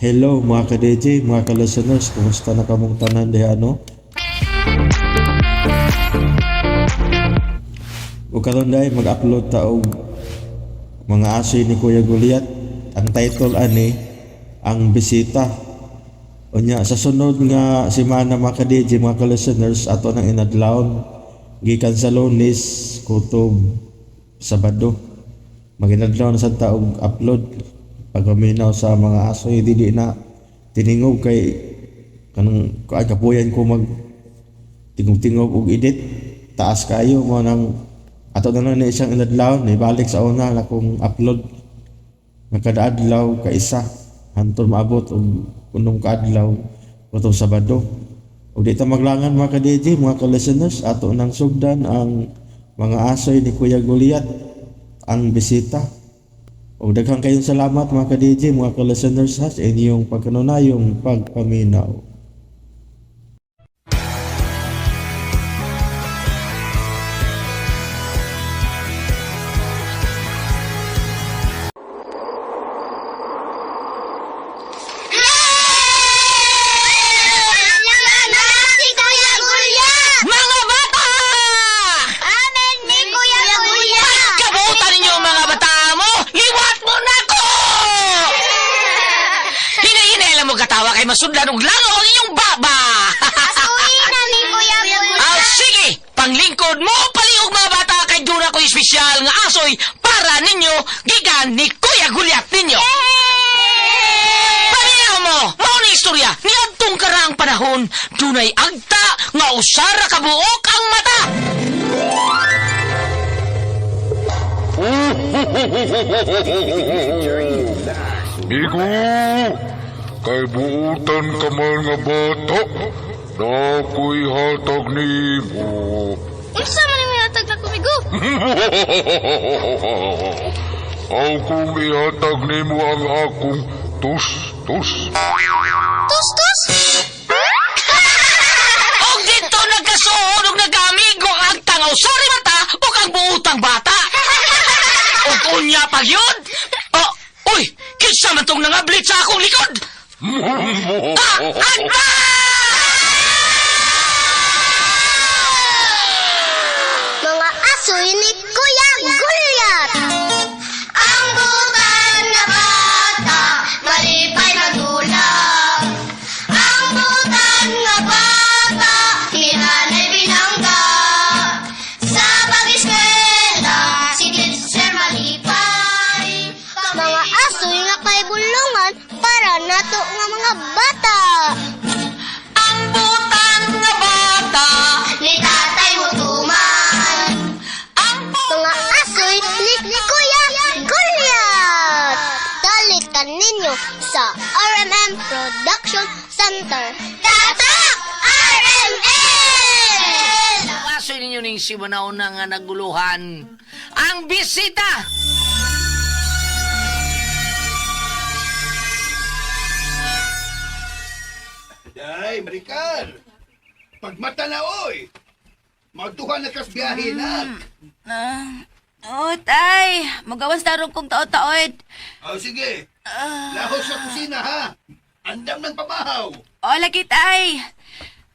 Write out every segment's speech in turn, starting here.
Hello mga ka-DJ, mga ka-listeners, kumusta na kamong tanan diha no? Ug karon dai mag-upload ta og mga asoy ni Kuya Goliath. Ang title ani ang bisita. Unya sa sunod nga semana mga ka-DJ, mga ka-listeners, ato nang inadlawon gikan sa Lunes kutob Sabado. Maginadlaw na sad ta og upload pagpaminaw sa mga asoy dili na tiningog kay kanang kuan kapuyan ko mag tingog-tingog og edit taas kayo mo nang ato na lang ni isang inadlaw ni balik sa una na kung upload nga kada adlaw kaisa hantod maabot og unong kaadlaw kutob Sabado. Ug di ta maglangan mga ka-DJ, mga ka-listeners, ato nang sugdan ang mga asoy ni Kuya Goliath, ang bisita. Ug daghang kayong salamat mga ka-DJ, mga ka-listeners ha, sa inyong pagkanunayong pagpaminaw. Si Kuya Gulya! Mga bata! Amen ni Kuya Gulya! Kabutan ninyo mga bata mo! Iwat mo na ko! Hinay-hinay lang mo katawa kay masudlan og langaw ang inyong baba! Pasuhin na ni Kuya Gulya! Ah, sige! Panglingkod mo, paliog mga bata kay dura ko espesyal nga asoy para ninyo gikan ni Kuya Gulyat ninyo! Paminaw mo! Mao ni istorya niadtong karaang panahon, dunay agta nga usara ka buok ang mata! Migo, kay buutan ka man nga bata, nako'y hatag nimo. Unsa man ang hatag na kumigo? Aw kung ihatag nimo ang akong tus-tus. Tus tus! Og dito nagkasuod og nagkaamigo ang agtang usari mata ug ang buutang bata. Og unya pag yun. Oh, uy, kinsa man tong nangablit sa akong likod? Ah, agta! Mga asoy ni Kuya Gulyat! Ang butan na bata, malipay magulang. Ang butan na bata, ni nanay binangga. Sa pag-eskwela, si teacher malipay. Mga asoy nga kay bulungan para nato nga mga bata. Ang buutang nga bata. Ni tatay mo tuman. Ang Mga asoy ni Kuya Goliath! Dalit ka ninyo sa RMM Production Center. Tatak! RMM! Asoy ninyo ning simanaw na nga naguluhan. Ang bisita! Day, Maricar! Pagmata na, oy! Magduha na kas biyahe na. Ah, oh, tay. Magawas na rin kong taot-taot. Oh, sige. Lahos sa kusina, ha? Andam ng pamahaw. Oh, lagi, tay.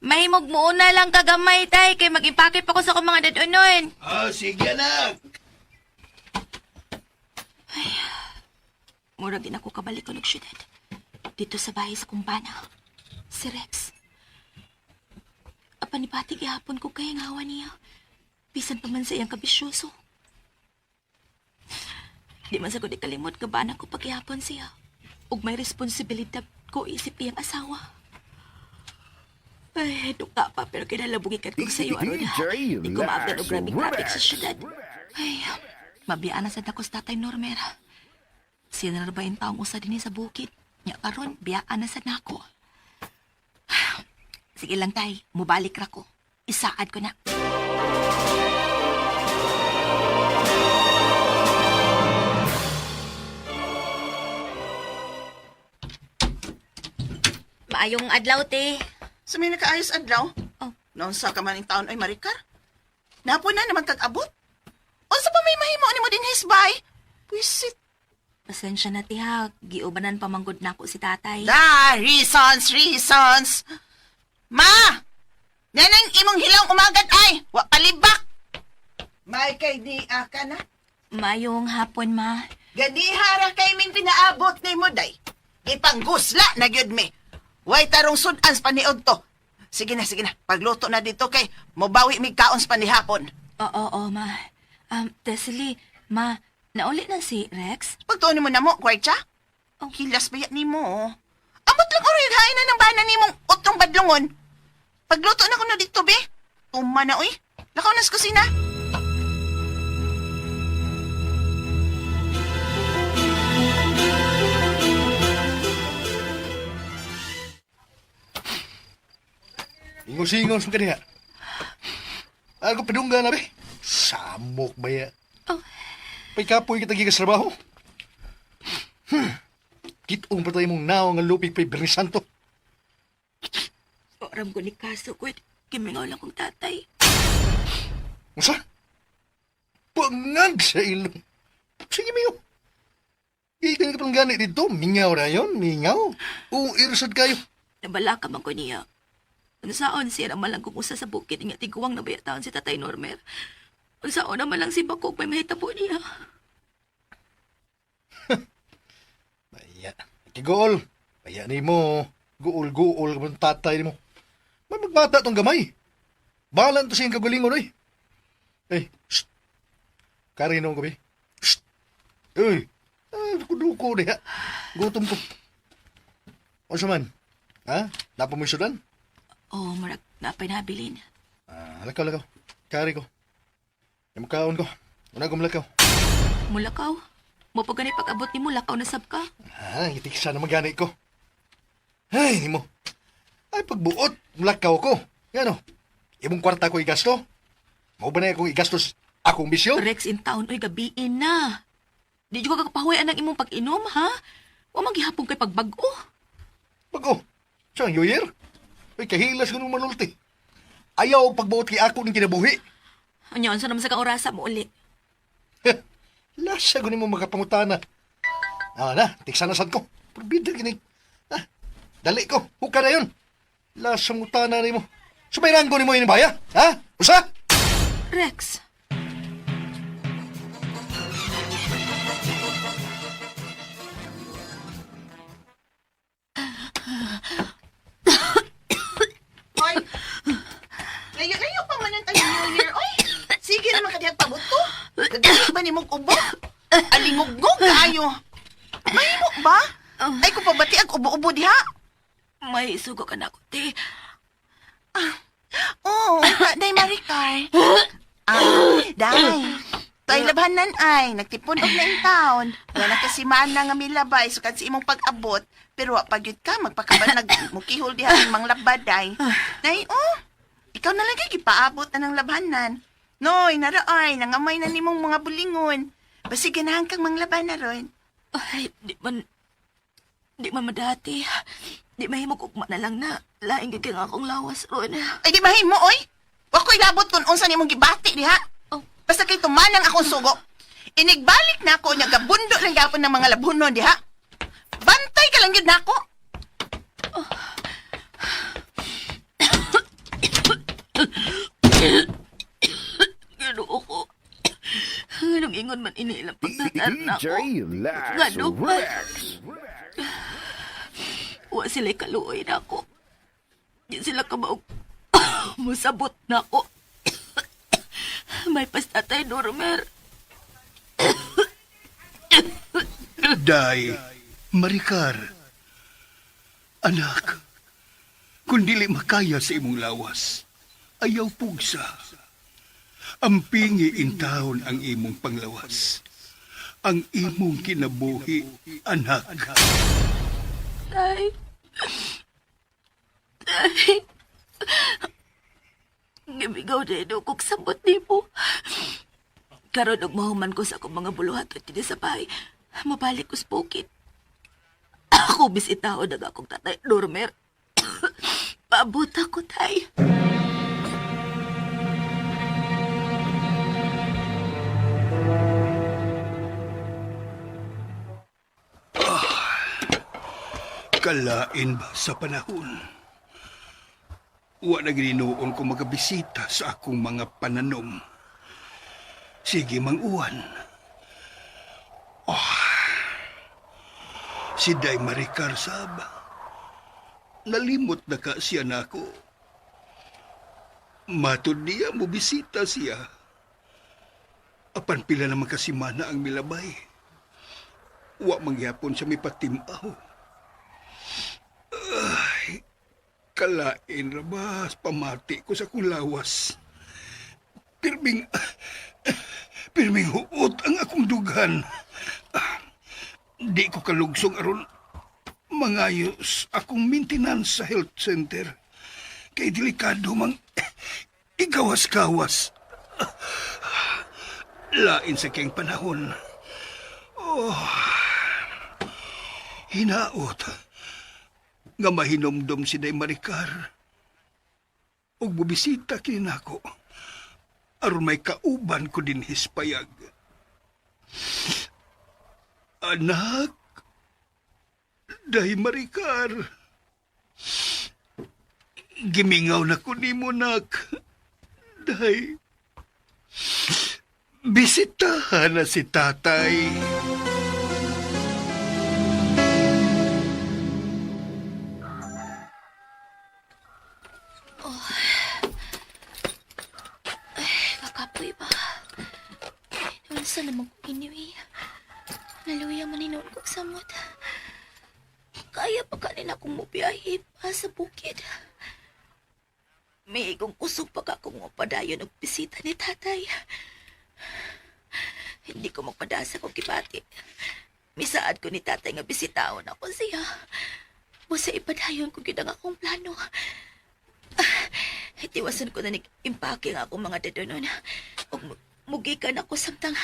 Mahimog mo una lang kagamay, tay. Kay mag-impake pa ko sa akong mga dadunon. Oh, sige, anak. Murag din ako kabalik ko syudad. Dito sa bahay sa kumpana. Si Rex. Apan nipati gihapon ko kay ang hawa niya. Bisan pa man sa iyang kabisyoso. Di man sa ko di kalimot kabana ko paghihapon siya. Ug may responsibilidad ko isip iyang asawa. Ay, duka pa pero kinalabugikan ko sa iyo aron. Di ko maabdan og grabing traffic sa syudad. Ay, mabiyaan na sad ako sa tatay Normer. Siya na ba yung taong usa din sa bukid? Nya karon, biyaan na sad nako. Sige lang tay, mubalik ra ko. Isaad ko na. Maayong adlaw, te. Sa may nakaayos adlaw? Oh. Noon sa ka man taon ay Maricar? Napo na naman kag-abot? Unsa pa may mahimo nimo din hisbay? Pwisit. Pasensya na tiha, giubanan pamanggod nako si tatay. Da, reasons, reasons. Ma! Nanang imong hilong umagad ay, wa palibak. May kay di ka na. Mayong hapon, ma. Ganihara kay ming pinaabot ni mo day. Gipanggusla na gyud mi. Way tarong sudan sa paniod to. Sige na, sige na. Pagluto na dito kay mobawi mig kaon sa panihapon. Oo, oo, ma. Tessie, ma, nauli na si Rex? Pagtuon mo na mo, kwartsa. Oh. Hilas ba yan nimo? Oh. Amot lang oray hain na ng bana nimong utrong badlongon. Pagluto na ko na dito, be. Tuma na, uy. Lakaw na sa kusina. Ingos-ingos mo kaniya. Ako padungga na be. Samok ba ya? Oh. Pagkapoy kita gikas trabaho. Kitong pa tayo mong naong nga lupig pa'y Bernisanto. Oram ko ni kaso ko, gimingaw lang kong tatay. Unsa? Pangag sa ilong. Sige, mingaw. Ikan ka pang gani dito. Mingaw na yun, mingaw. Uirsad kayo. Nabala ka man ko niya. Unsaon siya naman lang kung usa sa bukid nga tiguang nabayataon si Tatay Normer. Unsaon naman lang si Bakog may mahitabo niya. Baya. Kigool. Baya ni mo. Guol-guol ka man tatay ni mo. May magbata tong gamay. Balan to siyang kagalingon, oy. Eh, shh. Karino ko, be. Shh. Uy. Ay, duko diha. Gutom ko. Unsa man? Ha? Napa mo sudan? Oh, murag napay nabilin. Ah, lakaw, lakaw. Kari ko. Yung ko. Una ko malakaw. Mulakaw. Mo pa gani pag-abot nimo lakaw na sab ka. Ah, itiksa na magani ko. Ay, nimo. Ay, pagbuot, mulakaw ko. Ngano? Imong kwarta ko igasto? Mao ba na akong igastos akong bisyo? Rex in town oy gabiin na. Di jud ka kapahuy ang imong pag-inom ha? Wa man gihapon kay pagbag-o. Bago, siya ang New Year? Ay, kahilas ko nung manulti. Ayaw pagbuot kay ako ng kinabuhi. Unya unsa naman sa kang orasa mo uli? Lasa ko nimo makapangutana. Ah, na, tiksa na sad ko. Probida gini. Ah, dali ko, huka na yun. Lasa mong utana nimo. Sumayran ko nimo ini baya, ha? Usa? Rex. Hoy. Layo-layo pa man ang tayo New Year, oy. Sige naman kadiyang pabuto. Nagdali ba ni mong ubo? Alingugngog kaayo. Mahimo ba? Ay, kung pabati ang ubo-ubo diha. May sugo ka na ko, te. Oo, oh, day Maricar. Ah, day. Tay labhanan ay, nagtipon og na in town. Wala na kasi na nga milabay sukad sa imong pag-abot. Pero wa pagyud ka magpakabal nag mukihol diha ang manglabad day. Day oh. Ikaw na lang kay gipaabot na ng labhanan. Noy, nara ay, nangamay na nimong mga bulingon. Basi ganahan kang manglaban na ron. Ay, di man madati. Di mahimog ugma na lang na. Laing gyud kay nga akong lawas ron. Ay di mahimo oy. Wa ko'y labot kung unsa nimong gibati diha. Oh. Basta kay tumanang akong sugo. Inigbalik na ako nya gabundo lang gapon ng mga labhunon diha. Bantay ka lang gyud nako. Ginoo ko. Anong ingon man ini ilang pagtatar na ako. Lex Ngano pa? Rex. Wa sila kaluoy na ako. Di sila kabaog. Musabot na ako. May pastatay, Normer. Day, Maricar, Anak, kung dili makaya sa imong lawas, ayaw pugsa. Ampingi intahon ang imong panglawas. Ang imong kinabuhi, anak. Tay. Tay. Gimigaw na ino kong sabot ni mo. Karon og mahuman ko sa akong mga buluhaton dinhi sa bahay. Mabalik ko sa bukid. Ako bisitaon ang akong tatay, Normer. Paabot ako, tay. Kalain ba sa panahon? Wa na gininuon ko magabisita sa akong mga pananom. Sige mang uwan. Oh, si Day Maricar sab. Nalimot na ka siya nako. Matod niya mo bisita siya. Apan pila naman kasimana ang milabay. Wa mangyapon siya may patimaw. Ay, kalain rabas, pamati ko sa kong lawas. Pirming, pirming huot ang akong dughan. Ah, di ko kalugsong aron mangayos akong maintenance sa health center. Kay delikado mang igawas-gawas. Lain sa kayong panahon. Oh, hinaot nga mahinomdom si Day Maricar. Ug bubisita kini nako. Aron may kauban ko din hispayag. Anak, Day Maricar. Gimingaw na ko nimo, nak. Day, bisitahan na si tatay. Kakapoy ba? Unsa naman ko anyway. Naluya man hinoon ko samot. Kaya pa kanina akong mubiyahe pa sa bukid. May igong kusog pa ka kung mapadayon og bisita ni tatay. Hindi ko magpadasa kung kibati. Misaad ko ni tatay nga bisitaon ako siya. Busa ipadayon ko gyud ang akong plano. Tiwasan ko na ni impake nga akong mga dadonon. Ug mugikan ako samtang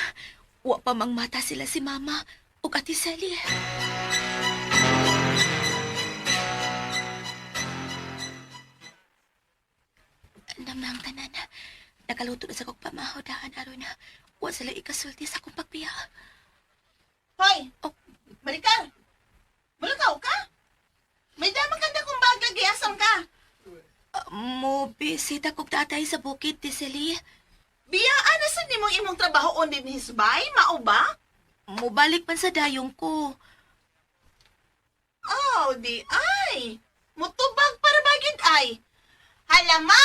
wa pa mang mata sila si mama ug ati Sally. Andam na ang tanan. Nakaluto na sa kog pamahaw daan aron wa sila ikasulti sa akong pagbiya. Hoy! Oh. Maricar! Mulakaw ka? May damang kanda kong bagay, giasam ka. Mo bisita kog tatay sa bukid ti Sally. Biya, ana sa nimong imong trabaho on din hisbay, mao ba? Mobalik man sa dayong ko. Oh, di ay. Mutubag para bagid ay. Halama!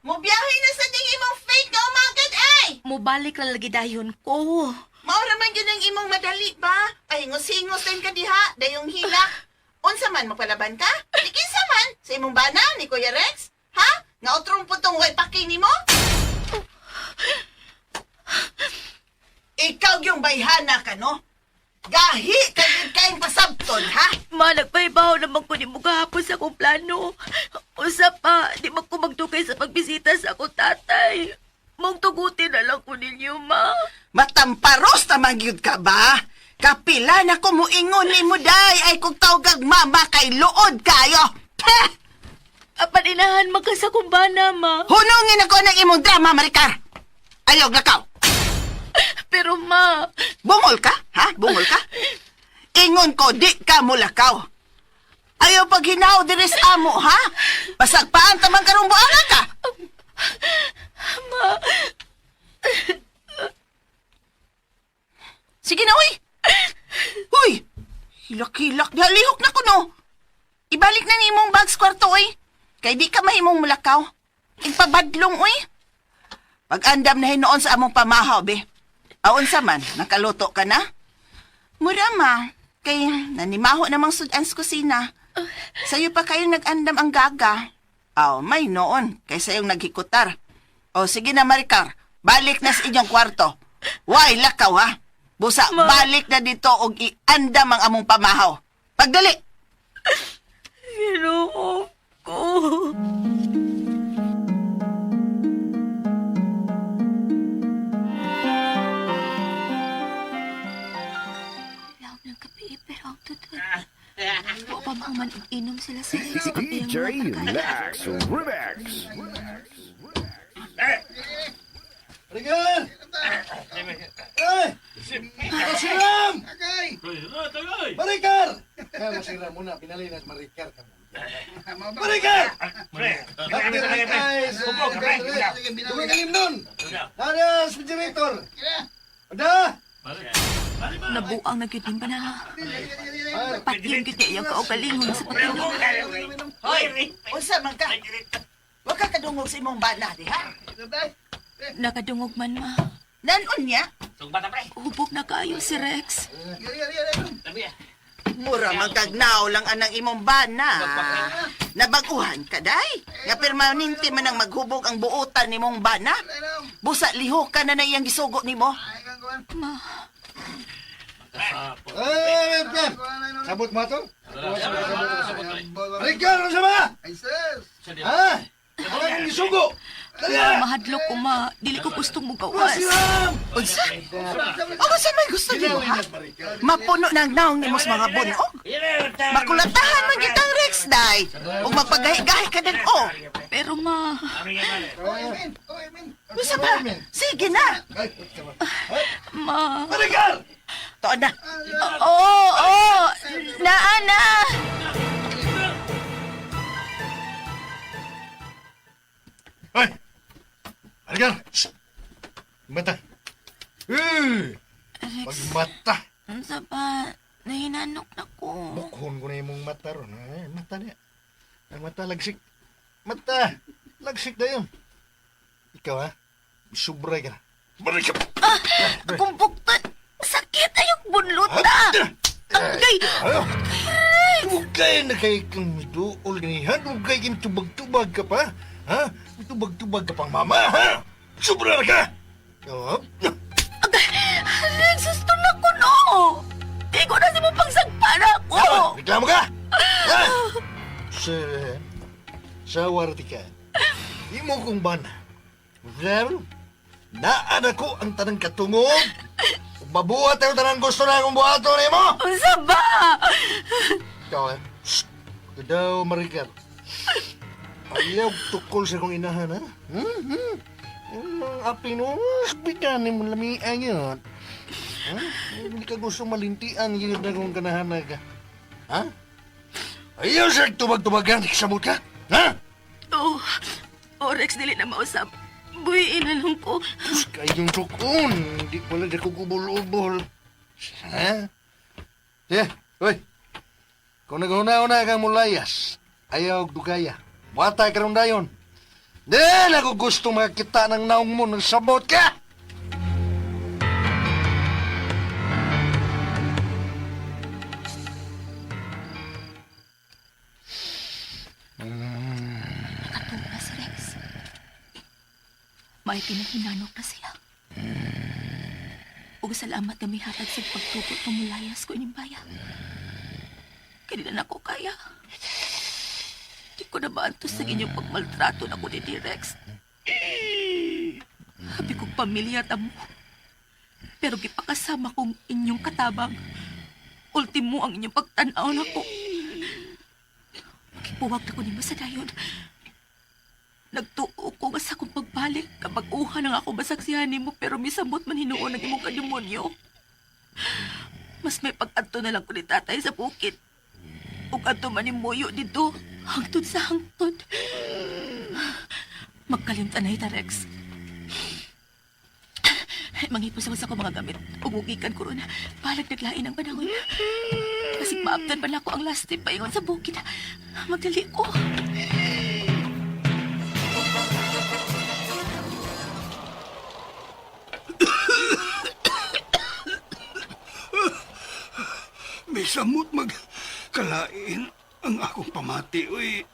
Mubiyahe na sa ding imong fake nga umagad ay. Mobalik na lagi dayon ko. Maura man yun ang imong madali ba? Ay, hingos-hingos din ka diha, dayong hilak. Unsa man, magpalaban ka? Di kinsa man, sa imong bana ni Kuya Rex? Ha? Nga utrong putong way paki nimo? Ikaw yung bayhana ka, no? Gahi ka gyud kayong pasabton, ha? Ma, nagpahibaw naman ko ni mo gahapon sa akong plano. Usa pa, di man ko magdugay sa pagbisita sa akong tatay. Mong tugutin na lang ko ninyo, ma. Matamparos ta man gyud ka ba? Kapila na ko muingon nimo day ay kung tawgag mama kay luod kayo. Peh! Apan inahan man ka sa akong bana, ma. Hunungin ako ng imong drama, Maricar. Ayaw, lakaw. Pero, ma, Bungol ka? Ha? Bungol ka? Ingon ko, di ka mulakaw. Ayaw pag hinaw diri sa amo, ha? Pasagpaan tamang karong buanga ka. Ma. Sige na, uy. Uy! Hilak-hilak. Lihok na ko, no. Ibalik na ni imong bags kwarto, uy. Kay di ka mahimong mulakaw. Ipabadlong, uy. Pag-andam na hinoon sa among pamahaw, be. Aon sa man, nakaluto ka na? Mura, ma. Kay nanimaho namang sudan sa kusina. Sa'yo pa kayo nag-andam ang gaga. Aw, may noon. Kay sayong naghikutar. O, sige na, Maricar. Balik na sa inyong kwarto. Why, lakaw, ha? Busa, balik na dito og iandam ang among pamahaw. Pagdali! Ginoo ko. Laom ng kape, pero ang totoo. Wa pa man inom sila sa sa kape ang DJ mga barkada. Lex Remix. Maricar! Ay! Siram! Maricar! Kaya masira muna, pinalay na Maricar ka mo. Maricar! Tumigalim nun! Nana, refrigerator! Ada! Nabuang na gyud ba na. Patyon gyud niya iyang kaugalingon sa pagtulog. Hoy, unsa man ka? Wa ka kadungog sa imong bana diha. Nakadungog man ma. Nanon niya? Hubog na kaayo si Rex. Mura man kag lang anang imong bana. Nabaguhan ka day. Nga permanente man ang maghubog ang buotan nimong bana. Busa lihok ka na na iyang gisugo nimo. Ma, Eh, Pierre! Sabot mo ito? Maricar, ano sa mga? Ha? Ano ang gisugo? ma, mahadlok ko ma. Dili ko gustong mugawas. Masiram! Unsa? O unsa may gusto nimo ha? Mapuno na ang naong nimo sa mga bunog. Makulatahan man kitang Rex day. Ug magpagahi-gahi ka dag-o. Pero ma, Unsa ba? Sige na. ma. Maricar! Tuon na. Oo, oo. Naa na. Hoy! Maricar! Shh! Mata. Eh! Rex, Pagmata. unsa ba? Nahinanok na ko. Bukhon ko na imong mata ron. Ay, mata niya. Ang mata, lagsik. Mata! Lagsik na yun. Ikaw, ha? Sobray ka na. Maricar! Akong buktan. Sakit ayong bunluta. Agay. Ayo! Dugay na kay kang duol ganihan. Dugay kang tubag-tubag ka pa. Ha? Tubag-tubag ka pang mama, ha? Sobra na ka! Oh, Agay. Rex, susto na ko no. Di ko na si mo pagsagpan ako. Reklamo ka! Ha? Sir, sa warti ka, imo kong bana. Well, naan ako ang tanang katungog. Ug Mabuhat ang tanang gusto na akong buhaton nimo. Unsa ba? Ikaw, eh. Shh! Ikaw daw, Maricar. Ayaw tukol sa kong inahan, ha? Hmm? Hmm? Ang api no, bitan mo lamian yun. Ha? Hindi ka gusto malintian yun na kong ganahan na ka. Ha? Ayaw sa tubag-tubagan, samot ka? Ha? Oh, oh Rex, dili na mausap. Buhiin na lang ko. Diyos kayong tukon. Hindi pala di ko kubol-ubol. Ha? Yeah, uy. Kung naguna-una kang mulayas, ayaw og dugaya. Watay ka ron dayon. Di na ko gusto makita ng naong mo ng sabot ka! Nakatulog na si Rex. May pinahinanok na siya. Ug salamat nga mihatag sa pagtugot ng mulayas ko ining baya. Kaya na ko kaya. Di ko na maantos sa inyong pagmaltrato na ko ni Rex. Habi kong pamilya ta mo. Pero gipakasama kong inyong katabang. Ultimo ang inyong pagtanaw na ko. Makipuwag na ko nimo sa dayon. Nagtuo ko nga sa akong pagbalik kapag uha nang ako masaksihan nimo pero misamot man hinuon ang imong kademonyo. Mas may pag-adto na lang ko ni tatay sa bukid. Ug adto man ni Moyo dito, hangtod sa hangtod. Magkalimtan na ita, Rex. Manghipos ako sa akong mga gamit. Ug mugikan ko ron. Balag naglain ang panahon. Kasi maabtan pa na ako ang last trip paingon sa bukid. Magdali ko. May samot mag kalain ang akong pamati, uy.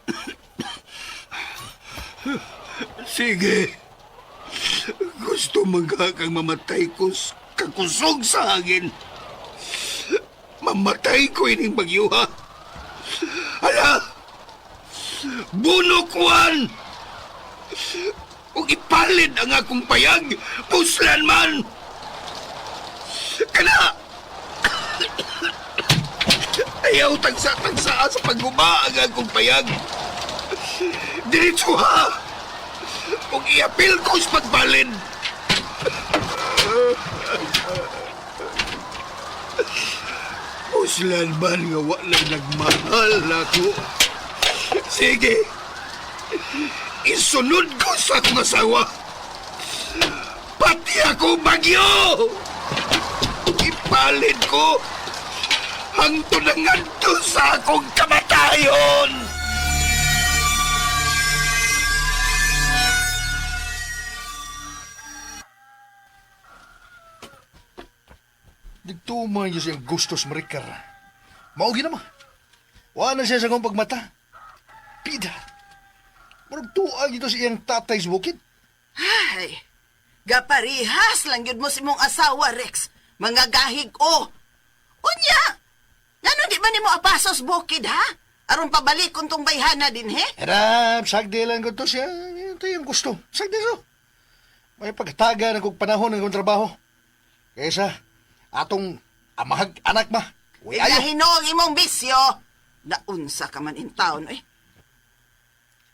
Sige. Gusto magkakang mamatay ko kakusog sa hangin. Mamatay ko ining bagyuha. Hala! Bunukuan! Ug ipalid ang akong payag, puslan man! Kana! Ayaw tagsa-tagsa sa pagguba ang akong payag. Diretso ha! Ug iapil ko sa pagbalin. Kinahuslan man nga walay nagmahal nako. Sige. Isunod ko sa akong asawa. Pati ako bagyo. Ipalit ko hangtod ang ngadto sa akong kamatayon. Dito man yun siyang gustos Maricar. Mao na ma. Wala na siya sa akong pagmata. Pida. Murag tuag ito sa iyang tatay sa bukid. Ay, gaparihas lang yun mo si mong asawa, Rex. Mga gahig o. Unya, ngano di ba nimo apasos bukid, ha? Aron pabalik kung tong bayhana din, he? Harap, sagdi lang ko to siya. Ito yung gusto. Sagdi so. May pagtaga ng kong panahon ng kong trabaho. Kaysa atong amahag anak ma. Uy, ayo. Inahinog imong bisyo. Naunsa ka man in town, eh.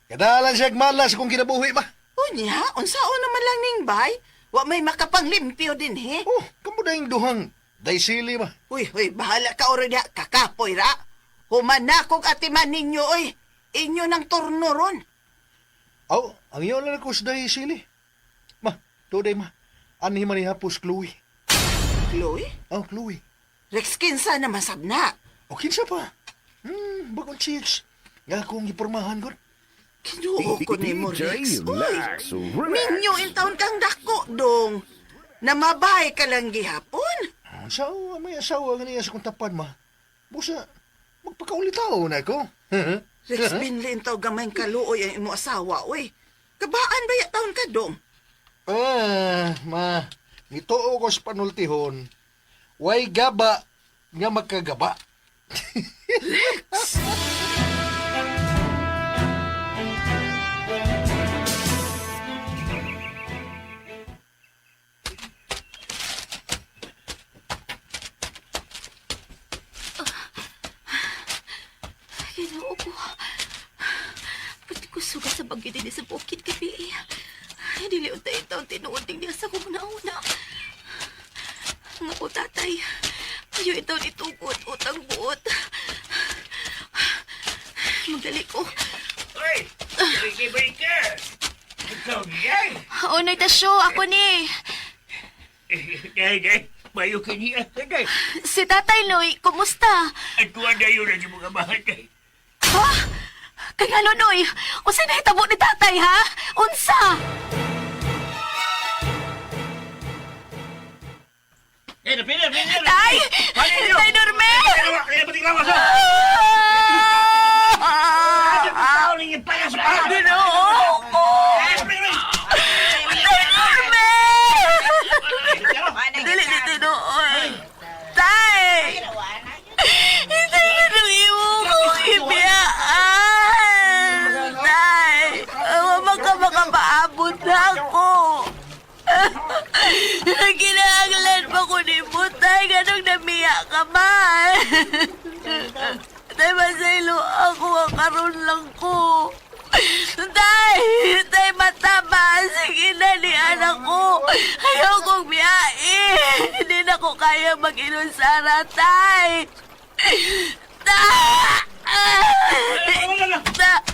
Kadalan siya malas kung kinabuhi ma. Unya, unsa o naman lang ning bay? Wa may makapanglimpyo din, he? Oh, kamo na yung duhang daisili ma. Uy, uy, bahala ka oro diha, kakapoy ra. Humanakog atiman ninyo, oy. Inyo ng turno ron. Aw, ang iyo lang ako sa daisili. Ma, today ma. Anhi man hapos Chloe. Chloe? Oh, Chloe. Rex, kinsa naman sabna. O kinsa pa? Bagong chicks. Nga akong gipormahan ko. Kinuo ko ni mo, Rex. Uy, minyo in taon kang dako, dong. Namabay ka lang gihapon. Asawa, may asawa nga niya sa kong tapan, ma. Busa, magpakaulitaw na ako. Rex, binlin taw gamay kaluoy ang imo asawa, uy. Kabaan ba ya taon ka, dong? Ah, ma, nituo ko sa panultihon, way gaba nga magkagaba. Ginoo ko. Pati ko sugat sa bagyo din sa bukid gabi. Ay, dili unta itaw tinuod niya sa kong nauna. Nga ko tatay. Ayo itaw nitugot utang buot. Magdali ko. Uy! Ricky Baker! Ikaw yan! Onoy tasyo, ako ni. Day, day! Bayo ka niya! Day! Si Tatay Noy, kumusta? At tuwa na yun ang mga bahay, day! Ha? Kay ngano, Noy? Unsa nahitabo ni Tatay, ha? Unsa? Eh, napila, napila! Tay! Tay Norme! Kaya pati lawas, oh! Ah! Ginoo ko! Tay Norme! Dili ni tinuod. Tay! Hindi ka nang imo kong ibiyaan! Tay! Awa ka makapaabot na ako! Kinahanglan pa ko ni mo, Tay. Ganong namiya ka man. Tay, masaylo ako. Ang karon lang ko. Tay! Tay, mataba. Sige na ni anak ko. Ayaw kong biyae. Hindi na ko kaya mag-ilusara, Tay. Tay! Ta! Tay!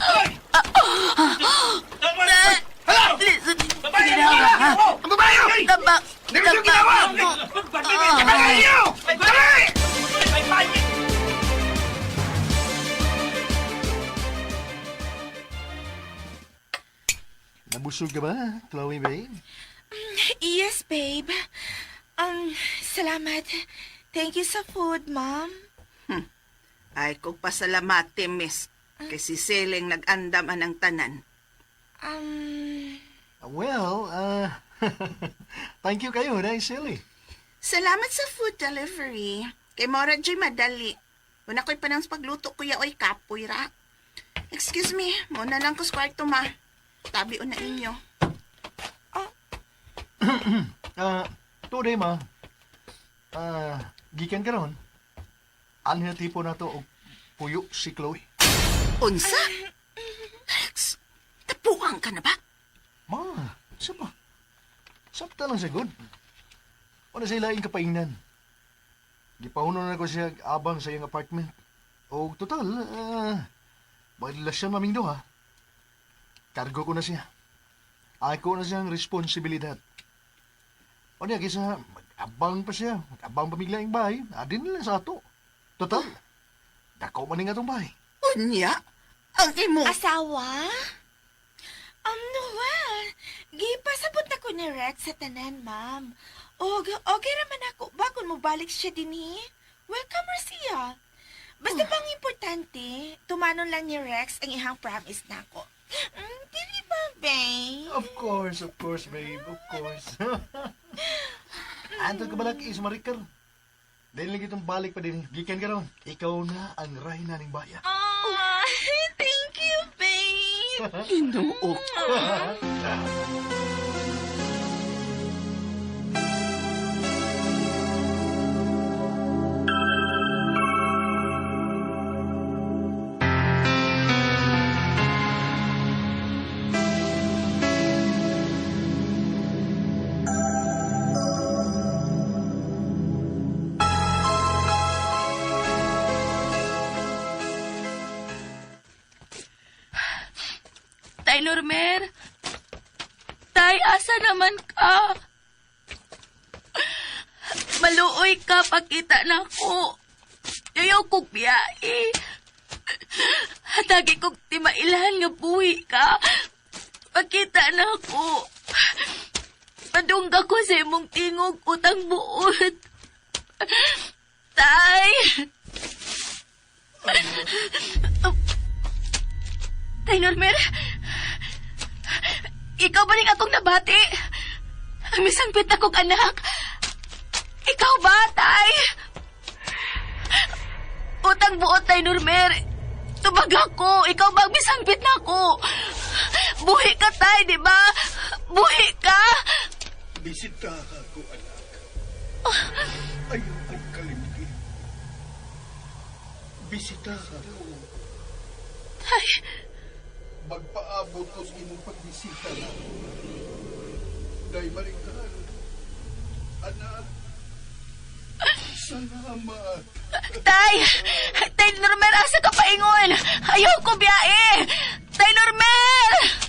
Lisod. Ginawa. Ang babae! Tabak. Hindi ginawa! Tabak. Dali! Nabusog ka ba, Chloe babe? Yes, babe. Salamat. Thank you sa food, Mom. Ay, kung pasalamate, miss. Kay si Seleng nag-andam anang tanan. Um, Well, thank you kayo, dahil silly. Salamat sa food delivery. Kay Mora Joy madali. Una ko'y panang sa pagluto, kuya, oy, kapoy ra. Excuse me, muna lang ko sa kwarto, ma. Tabi una ninyo. Ah, today ma. Ah, gikan ka ron. Ano na tipo na to og puyo si Chloe? Unsa? Rex, tapuang ka na ba? Ma, sa ba? Sabta lang sa good. Wala sa ilaing kapaingnan. Gipahunon na ko siya abang sa iyang apartment. O total, magrelasyon maming duha. Kargo ko na siya. Ako na siyang responsibilidad. O niya, kisa mag-abang pa siya, mag-abang pa bigla yung bahay, adin na lang sa ato. Total, dako man nga atong bahay. Unya, ang imo. Asawa? Noel, gipasabot na ko ni Rex sa tanan, ma'am. Og, okay raman ako ba kung mobalik siya dinhi? Welcome ra siya. Basta bang importante, tumanon lang ni Rex ang ihang promise nako. Dili ba, babe? Of course, babe, of course. Anto ka balak is marikar. Dahil lagi itong balik pa din, gikan ka ron. Ikaw na ang rayna ng bayan. Oh, thank you, babe. Ginoo. Tay Normer! Tay, asa naman ka? Maluoy ka, pakita na ko. Ayaw kong biyahe. Hatagi kong timailan nga buhi ka. Pakita na ko. Padungga ko sa imong tingog utang buot. Tay! Tay Normer! Ikaw ba rin akong nabati? Ang misangpit akong anak. Ikaw ba, Tay? Utang buot, Tay Normer. Tubag ako. Ikaw ba ang misangpit na ako? Buhi ka, Tay, di ba? Buhi ka! Bisita ako, anak. Ayaw kong kalimti. Bisita ako. Tay, Magpaabot ko sa imong pagbisita na. Day Maricar. Anak. Salamat. Tay! Tay Normer, asa ka paingon? Ayaw ko biyae! Tay Normer!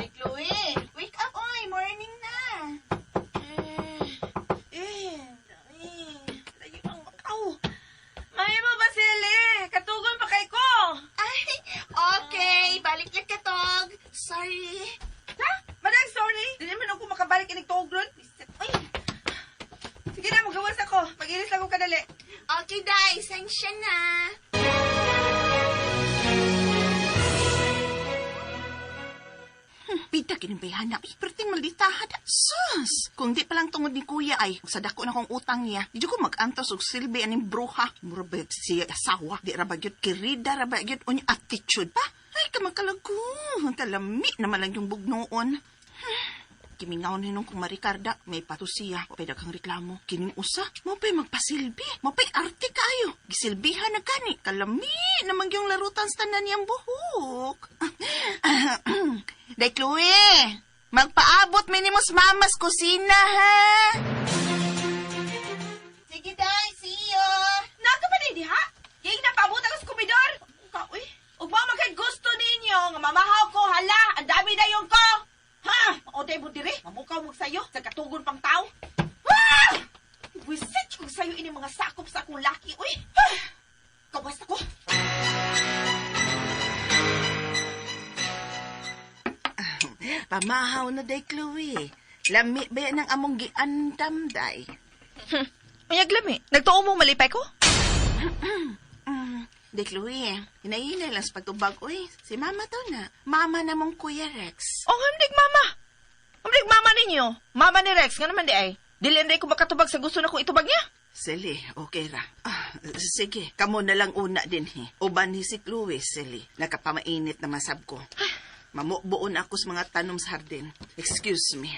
Hey, Chloe, wake up, oy. Morning na. Eh, eh, layo ang makaw. May mo ba sili? Katugon pa kay ko. Ay, okay. Balik lang katog. Sorry. Ha? Madam, sorry. Dili man ako makabalik inig tuog ron. Ay. Sige na, magawas ako. Mag-ilis lang ako kadali. Okay, Day. Sensya na. Pita kinimbayhana. Ay, perting malditahan. Sus! Kung di pa lang tungod ni kuya ay, sa dako na kong utang niya, di ko mag-antos og silbi aning bruha. Mura ba siya asawa? Di ra ba gyud kirida ra ba gyud unya attitude pa? Ay, kamakalago. Kalami naman lang yung bugnoon. Kimingaw na nung kung Maricarda, may pato siya. O kang reklamo. Kining usa, mo pa'y magpasilbi. Mo pa'y arte kayo. Gisilbihan na kani. Kalami namang yung larutan sa tanan niyang buhok. Day, Chloe, magpaabot minimos mamas kusina, ha? Sige, Day. See you. Naka pa din diha? Yung napaabot ako sa komidor. Ka, uy. Ug mo magkay gusto ninyo nga mamahaw ko hala, ang dami na yung ko. Ha? Maotay mo dire, mamukaw mo sayo sa katugon pang tao. Ah! Wisit ko sayo ini mga sakop sa akong laki, uy. Ah! Kawas ako. Pamahaw na, Day, Chloe. Lami ba yan ang among giandam, Day? Unyag lami. Nagtuo mo malipay ko? Di, Chloe, hinahinay lang sa pagtubag, uy. Si mama to na. Mama na mong Kuya Rex. Oh, hamdig mama. Hamdig mama ninyo. Mama ni Rex, nga naman di ay. Dili na ko makatubag sa gusto na kong itubag niya. Sili, okay ra. Ah, Sige, kamo na lang una din he. Uban ni si Chloe, Silly. Nakapamainit na masab ko. Mamubuon ako sa mga tanom sa hardin. Excuse me.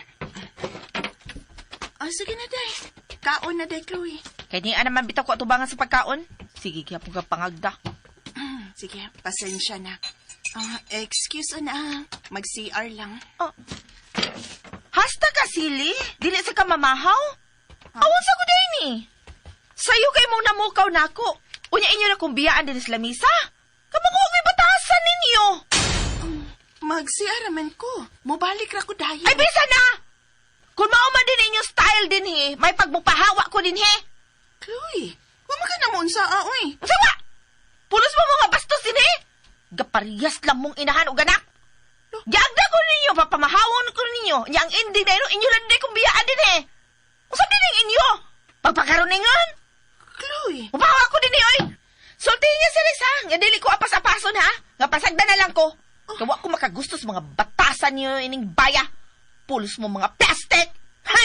Ah, sige na, day. Kaon na, day, Chloe. Kay ni naman bitaw ko atubangan sa pagkaon. Sige, gyapon ka pangagda. Sige, pasensya na. Ah, excuse na. Mag-CR lang. Oh. Hasta ka, Sili. Dili sa ka mamahaw. Awon sa ko ni. Sayo kay mong namukaw nako. Unya inyo na kung biyaan din sa lamisa. Kamango may batasan ninyo. Mag-CR man ko. Mubalik ra ko dayon. Ay, bisa na! Kung mao man din inyo style din he, may pagmupahawa ko din he. Chloe, wa man ka na mo unsa, ah, uy. Sawa! Pulos mo mga bastos din he. Gapariyas lang mong inahan og anak. Giagda ko ninyo, papamahawon ko ninyo. Nya ang ending na inyo lang din kung biyaan din he. Usap din ang inyo. Pagpakaroningan. Chloe, Mupahawa ko din eh, oy. Sultihin niya si Rex, ha? Nga dili ko apas-apason, ha? Nga pasagda na lang ko. Kawa ko makagusto sa mga batasan niyo ining baya. Pulos mo mga plastic! Ha?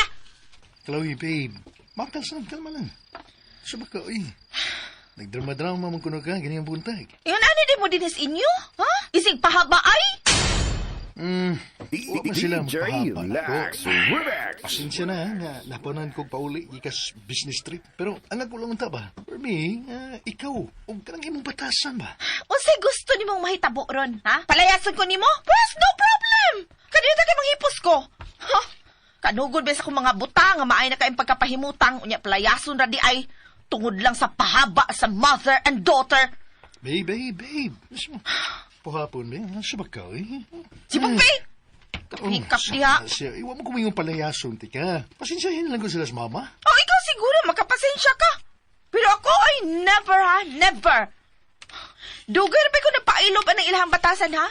Chloe, babe. Maktal sa kalma lang. Sabak ka, uy. Nagdrama-drama man kuno ka, ganyan buntag. Ingon ano din mo dinis inyo? Ha? Isig pahaba ay? Wa man sila magpahaba nako. Pasensya na, nga napanan kog pauli gikas business trip. Pero ang ako lang unta ba? For me, ikaw, ug kanang imong batasan ba? Unsay gusto nimong mahitabo ron, ha? Palayason ko nimo? Pues no problem. Kaniyo ta kay manghipos ko. Ha? Kanugod ba sa akong mga buta nga maay na kayong pagkapahimutang unya palayason ra di ay tungod lang sa pahaba sa mother and daughter. Babe, babe, babe. Gusto mo, Pohapon, ba? Sabak ka, uy. Sibog ba? Hikap diha. Siya, iwa mo kumingong palayason, tika. Pasensyahin lang ko sila sa mama. Oh, ikaw siguro makapasensya ka. Pero ako ay never ha, never. Dugay ra ba ko napailob ang ilahang batasan ha?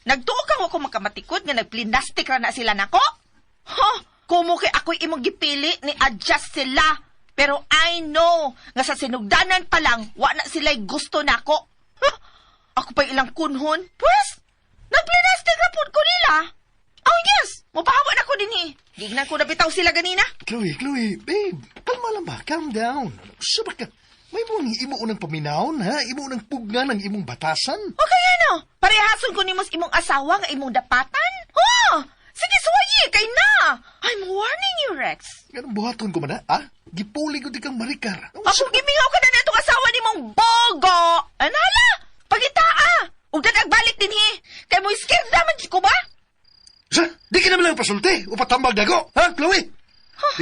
Nagtuo ka ko makamatikod nga nagplinastik ra na sila nako? Ha? Kumo kay ako'y imong gipili ni adjust sila. Pero I know nga sa sinugdanan pa lang wa na sila'y gusto nako. Ha? Ako pa'y ilang kunhon. Pwes, nagplinastik ra pud ko nila. Oh yes, mupahawa na ko dinhi. Gignan ko na bitaw sila ganina. Chloe, Chloe, babe, kalma lang ba? Calm down. Sabak ka. May mo ang imo unang paminawon, ha? Imo unang pugna ng imong batasan? O kaya no, parehason ko nimo sa imong asawa nga imong dapatan? Oh, sige suwayi kay na. I'm warning you, Rex. Ganun buhaton ko man, ha? Ah? Gipuli ko di kang marikar. Ako gimingaw ka na natong asawa nimong bogo. Anala, pagitaa. Ug balik dinhi. Kay mo scared naman ko ba? Sa, di ka naman lang pasulti o patambag dago, ha, Chloe?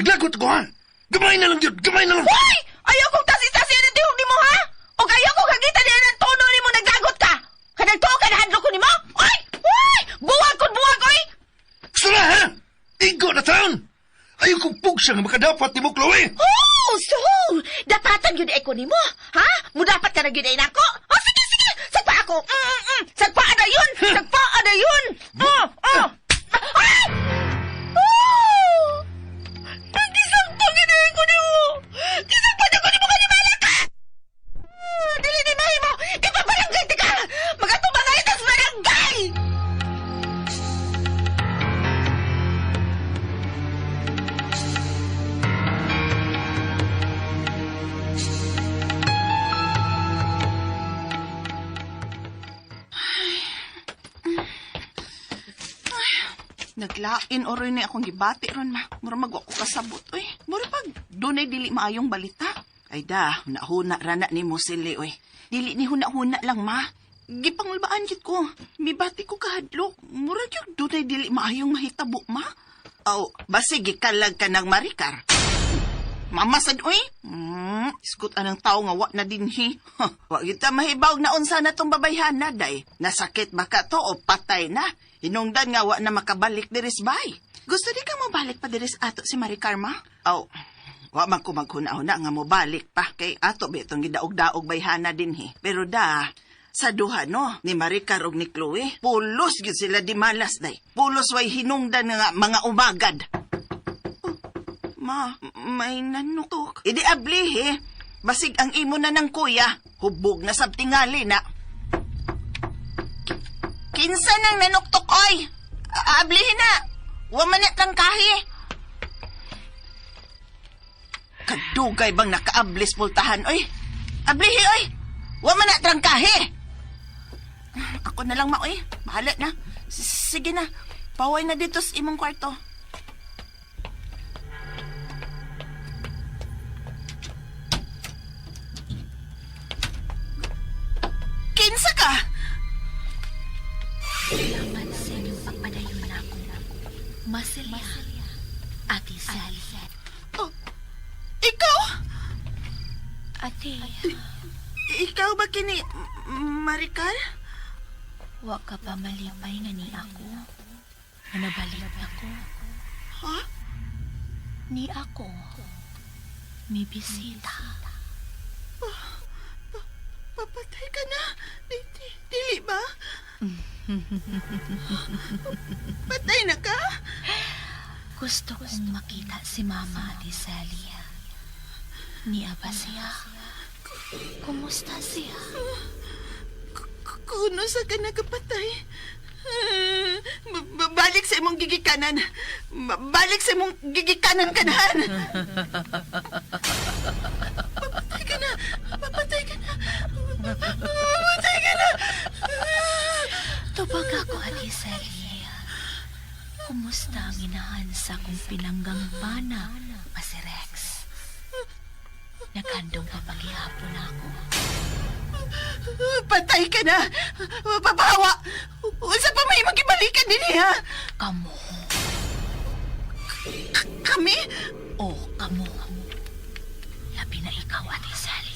Naglagot ko, ha? Gamay na lang yun, gamay na lang. Hoy! Ayaw kong tasi-tasi ng tihok nimo ha? Ug ayaw kong hagita niya ng tono nimo naglagot ka. Kanang tuo ka nahadlok ko nimo? Oy! Hoy! Buwag kon buwag oy! Gusto na, ha? Igo na taon! Ayaw kong pugsa nga makadapat ni mo, Chloe! Oh, so, dapatan yun ko nimo, ha? Mudapat ka na yun ay nako. Oh, sige, sige, sagpa ako. Sagpa na yun, sagpa na yun. Oh, oh. Ay! Oh! Nagisagpa yun ay ko nimo. Gisagpa na ko nimo kanimala ka. Dili ni mahimo. Ipabarangay ka. Magatubang ay tas barangay. Naglain oroy ni akong gibati ron ma. Mura magwa ko kasabot oy. Mura pag dunay dili maayong balita. Ay da, huna-huna ra na nimo sili oy. Dili ni huna-huna lang ma. Gipangulbaan gid ko. Mibati ko kahadlok. Mura gyud dunay dili maayong mahitabo ma. Aw, basig gikalag ka ng marikar. Mama sad oy. Iskot anang tao nga wa na dinhi. Wa kita mahibaw na unsa na tong babayhana day. Nasakit ba ka to o patay na? Hinungdan nga wa na makabalik diris bay. Gusto di ka mobalik pa diris ato si Marie Karma? Aw, wa man ko maghuna-huna nga mobalik pa kay ato ba itong gidaog-daog bayhana dinhi. Pero da, sa duha no, ni Maricar ug ni Chloe, pulos gyud sila di malas day. Pulos way hinungdan nga mga umagad. Ma, may nanutok. Idi ablihi. Basig ang imo na ng kuya. Hubog na sab tingali na. Kinsa nang nanuktok oy? Ablihi na. Wa man na kang kahi. Kadugay bang nakaablis pultahan oy? Ablihi, oy! Wa man na trangkahe! Ako na lang, maoy. Bahala na. Sige na. Paway na dito sa imong kwarto. Kinsa ka? Salamat sa inyong pagpadayon nako. Masilya, Ate Sally. Oh, ikaw? Ate, Ikaw ba kini Maricar? wa ka pa malipay nga ni ako. Nga nabalik ako. Ha? Ni ako. May bisita. Papatay ka na. Dili ba? Patay na ka? Gusto kong makita si Mama, Ate Sally. Niya ba siya? Kumusta siya? Kuno sa ka nagapatay. Balik sa imong gigikanan. Balik sa imong gigikanan kanahan. Papatay ka na. Papatay ka na. Papatay ka na. Tubag ako, Ate Sally. Kumusta ang inahan sa akong pinanggang pana nga si Rex? Naghandong papaghihapon ako. Patay ka na. Papawa. Unsa pa may magibalikan din ha? Kamo. Kami? O, kamo. Labi na ikaw, Ate Sally.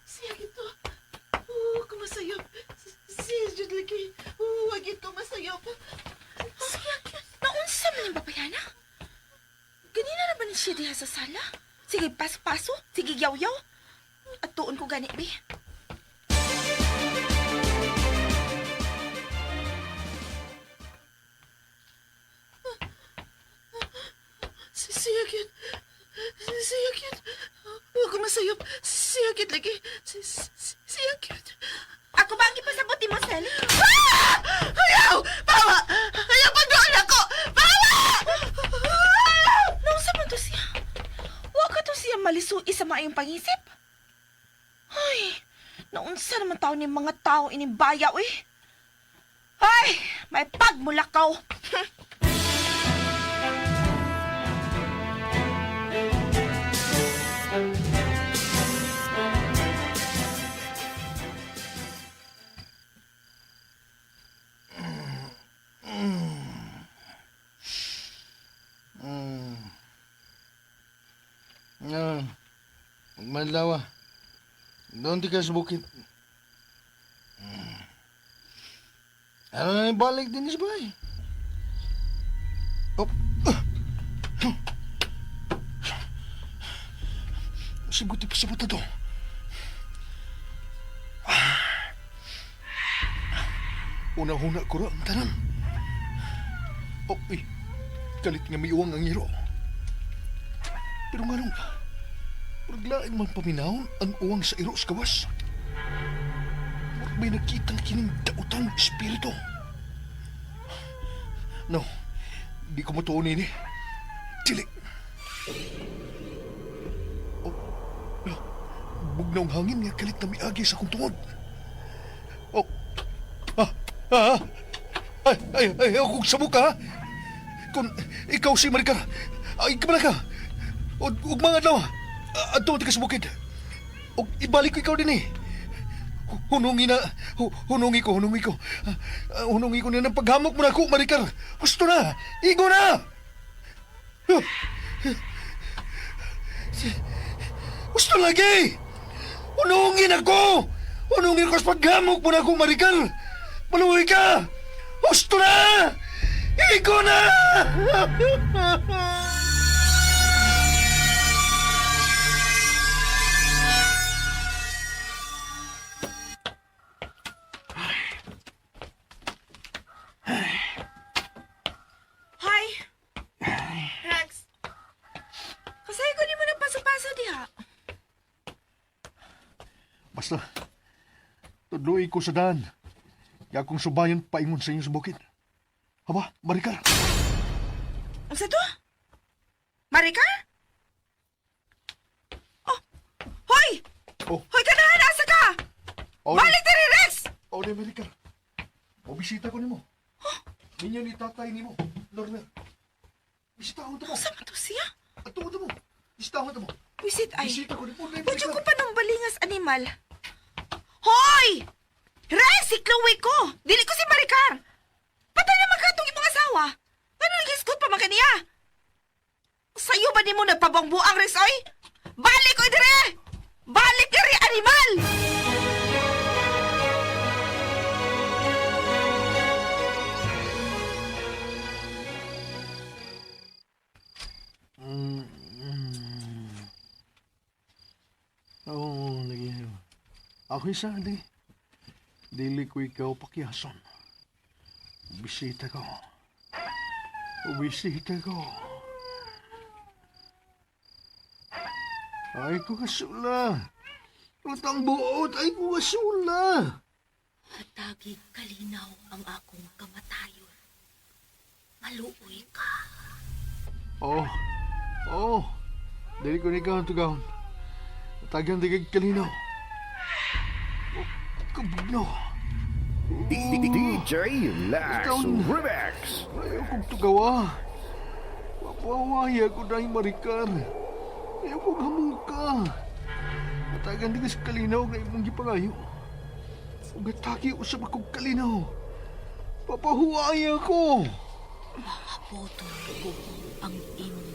Siya gito. Oh, kumasayop. Siya jud lagi. Oh, wag ito masayop. Siya, naunsa man yung babayana? Ganina na ba ni siya diha sa sala? Sige, paso-paso. Sige, yaw-yaw. At tuon ko gani, be. Siya gyud. Siya gyud. Oh, kumasayop. Siya gyud lagi. Siya gyud. Ako ba ang ipasabot ni mo, Sally? Ah! Ayaw! Bawa! Ayaw pagdoon ako! Bawa! Naunsa man to siya? Wa ka to siya malisui sa maayong pangisip? Ay, naunsa naman tao ni mga tao ining bayaw eh. Ay, may pagmulakaw. Nga, magmadlaw ah. Doon ti ka sa bukid. Ano na balik din sa bahay? Oh. Ah. Saguti pa sa buta to. Una-huna ko ra ang tanan. Oh, eh. Kalit nga may uwang ang iro. Pero nga nung, murag lain man paminawon ang uwang sa iro sa gawas. Murag may nakitang kining dautan espiritu. No, di ko matuon ini. Dili. Oh, lo, bugnaw ang hangin nga kalit na miagi sa akong tungod. Oh, ah, ah, ay, ay, ay, akong sabok ha. Kung ikaw si Maricar, ay, kamala ka. Ug mga adlaw, adto ti ka sa bukid. Ug ibalik ko ikaw din eh. Hunungi na, hunungi ko, hunungi ko. Hunungi ko na ng paghamok mo na ako, Maricar. Gusto na, igo na! Gusto lagi! Hunungin ako! Hunungin ko sa paghamok mo na ako, Maricar! Maluwi ka! Gusto na! Igo na! Hi! Rex, Tudloi ko sa daan. Nga akong subayon paingon sa inyo sa bukid. Haba, Maricar. Unsa to? Maricar? Oh, hoy! Oh. Hoy, kanahan, asa ka? Oh, Balik diri, Rex! Oh, di Maricar. O bisita ko nimo. Ninyo ni tatay nimo, Lorna. Bisita ko mo. Unsa man to siya? Ato ko mo. Bisita ko mo. Wisit ay. Bisita ko nimo, Maricar. Pwede ko pa ng balingas animal. Hoy! Rex, si Chloe ko! Dili ko si Maricar! Patay naman ka itong imong asawa! Ano naghisgot pa man kaniya? Sa'yo ba nimo nagpabangbuang, Rex, oy? Balik oy dire! Balik dire, animal! Oo, lagi. Ako isa, di. Dili ko ikaw pakiason. Bisita ko. Bisita ko. Ay ko kasula. Utang buot, ay ko kasula. Hatagi kalinaw ang akong kamatayon. Maluoy ka. Oo. Oo. Dili ko na ikaw ang tugahon. Tagang digag kalinaw. Oh, kabugnaw. DJ Lax Ikaw- Remix. Ayaw kong tugawa. Mapawaya ko dahil Maricar. Ayaw kong hamuka. Matagan di ka sa kalinaw nga imong gipangayo. Ug atake usab akong kalinaw. Papahuwaya ko. Putol ko ang imong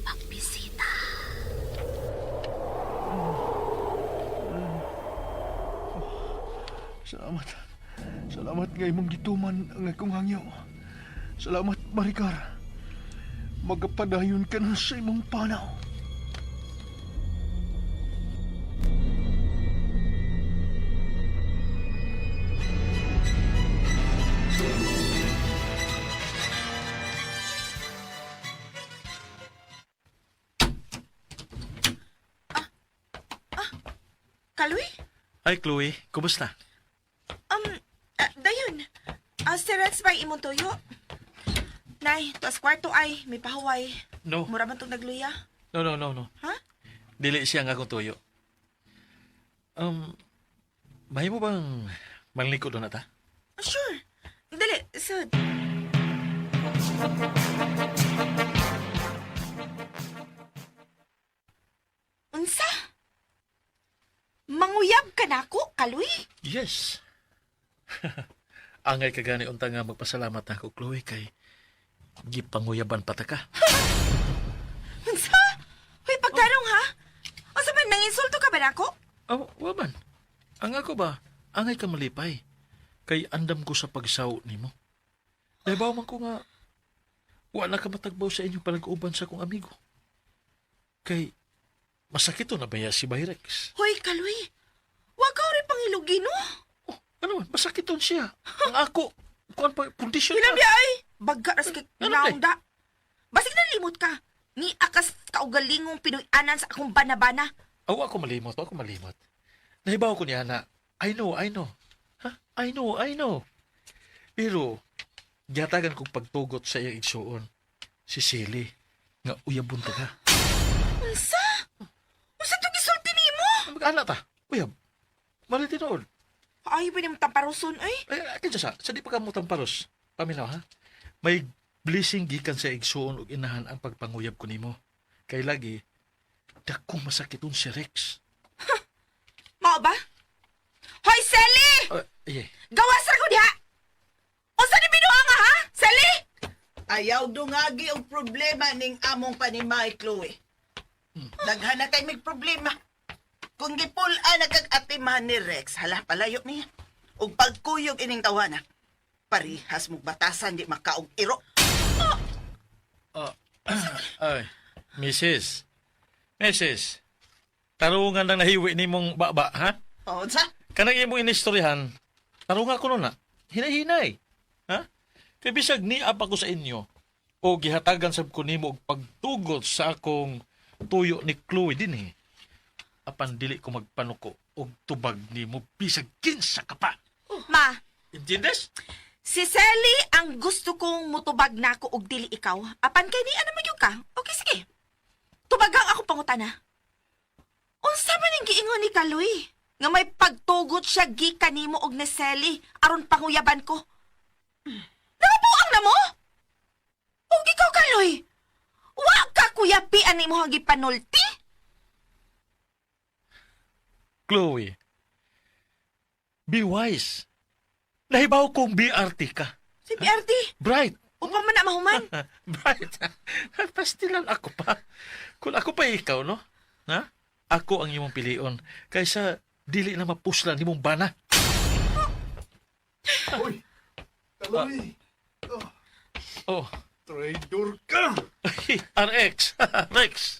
pagbisita. Salamat. Salamat nga imong gituman ang akong hangyo. Salamat, Maricar. Magapadayon ka na sa imong panaw. Kaloy? Hi, Chloe. Kumusta? Dayon. Si Rex ba imong tuyo? Nay, tuas kwarto ay, may pahuway. No. Mura man itong nagluya. No, no, no, no. Ha? Dili siya ang akong tuyo. May mo bang manlikod na ta? Ah, sure. Dali, sud. Unsa? Manguyab ka nako, Kaloy? Yes. Angay kagani unta nga magpasalamat na ako, Chloe, kay gipanguyaban pa ta ka. Unsa? Hoy, pagtarong ha? Unsa man nanginsulto ka ba nako? Oh, wa man. Ang ako ba, angay ka malipay. Kay andam ko sa pagsaw nimo. Nahibaw man ko nga, wala ka matagbaw sa inyong palag-uban sa akong amigo. Kay, masakit to na ba si Bayrex? Hoy, Kaloy. Wa ka rin pangilugi, no? Oh, ano man, masakit to siya. Ang ako, kuan pa, kondisyon Hinam ay! Bagga ras kay Ano, naong da. Basig nalimot ka. Ni akas kaugalingong Pinoy-anan sa akong banabana. Aw, ako malimot, ako malimot. Nahibaw ko niya na, I know, I know. Ha? I know, I know. Pero, gihatagan kong pagtugot sa iyang igsuon. Si Silly, nga uyabon ta ka. Unsa? Unsa to gisulti nimo? Mag-ana ta, uyab. Mali tinuod. Ay, ba nimo tamparuson ay? Ay, kinsa sa, sa di pa ka mutang paros. Paminaw, ha? May blessing gikan sa igsuon ug inahan ang pagpanguyab ko nimo. Kay lagi, dakong masakiton si Rex. Mao ba? Hoy, Sally! Iye. Gawas ra ko diha! Unsa ni binuha nga ha? Sally! Ayaw dungagi og problema ning among panimay, Chloe. Daghan na kay mig problema. Kung gipul-an na kag atiman ni Rex, hala palayo niya. Og pagkuyog ining tawana, parihas mong batasan di makaog iro. Ay, Mrs. Mrs. Tarungan lang nahiwi ni mong baba, ha? O, unsa? Kanang imong inistoryahan, tarungan ko nun na. Hinay-hinay. Ha? Kay bisag niab ako sa inyo, o gihatagan sab ko nimo og pagtugot sa akong tuyo ni Chloe din eh. Apan dili ko magpanuko og tubag nimo bisag kinsa ka pa. Ma, Intindes? si Sally ang gusto kong mutubag nako og dili ikaw. Apan kay ni ano magyud ka? Okay, sige. Tubagang ako pangutana. Unsa man ang giingon ni Kaloy? Nga may pagtugot siya gikan nimo og ni Sally aron panguyaban ko. Nakabuang na mo? Og ikaw Kaloy? Wa ka kuyapi ani mo ang gipanulti? Chloe, be wise. Nahibaw kong BRT ka. Si PRT, Bright. upa man na mahuman. Bright. Pastilan ako pa. Kung ako pa ikaw, no? Ha? Ako ang imong pilion. Kaysa dili na mapuslan nimong bana. Uy! Kaloy! Oh. Traitor ka! RX. Rex.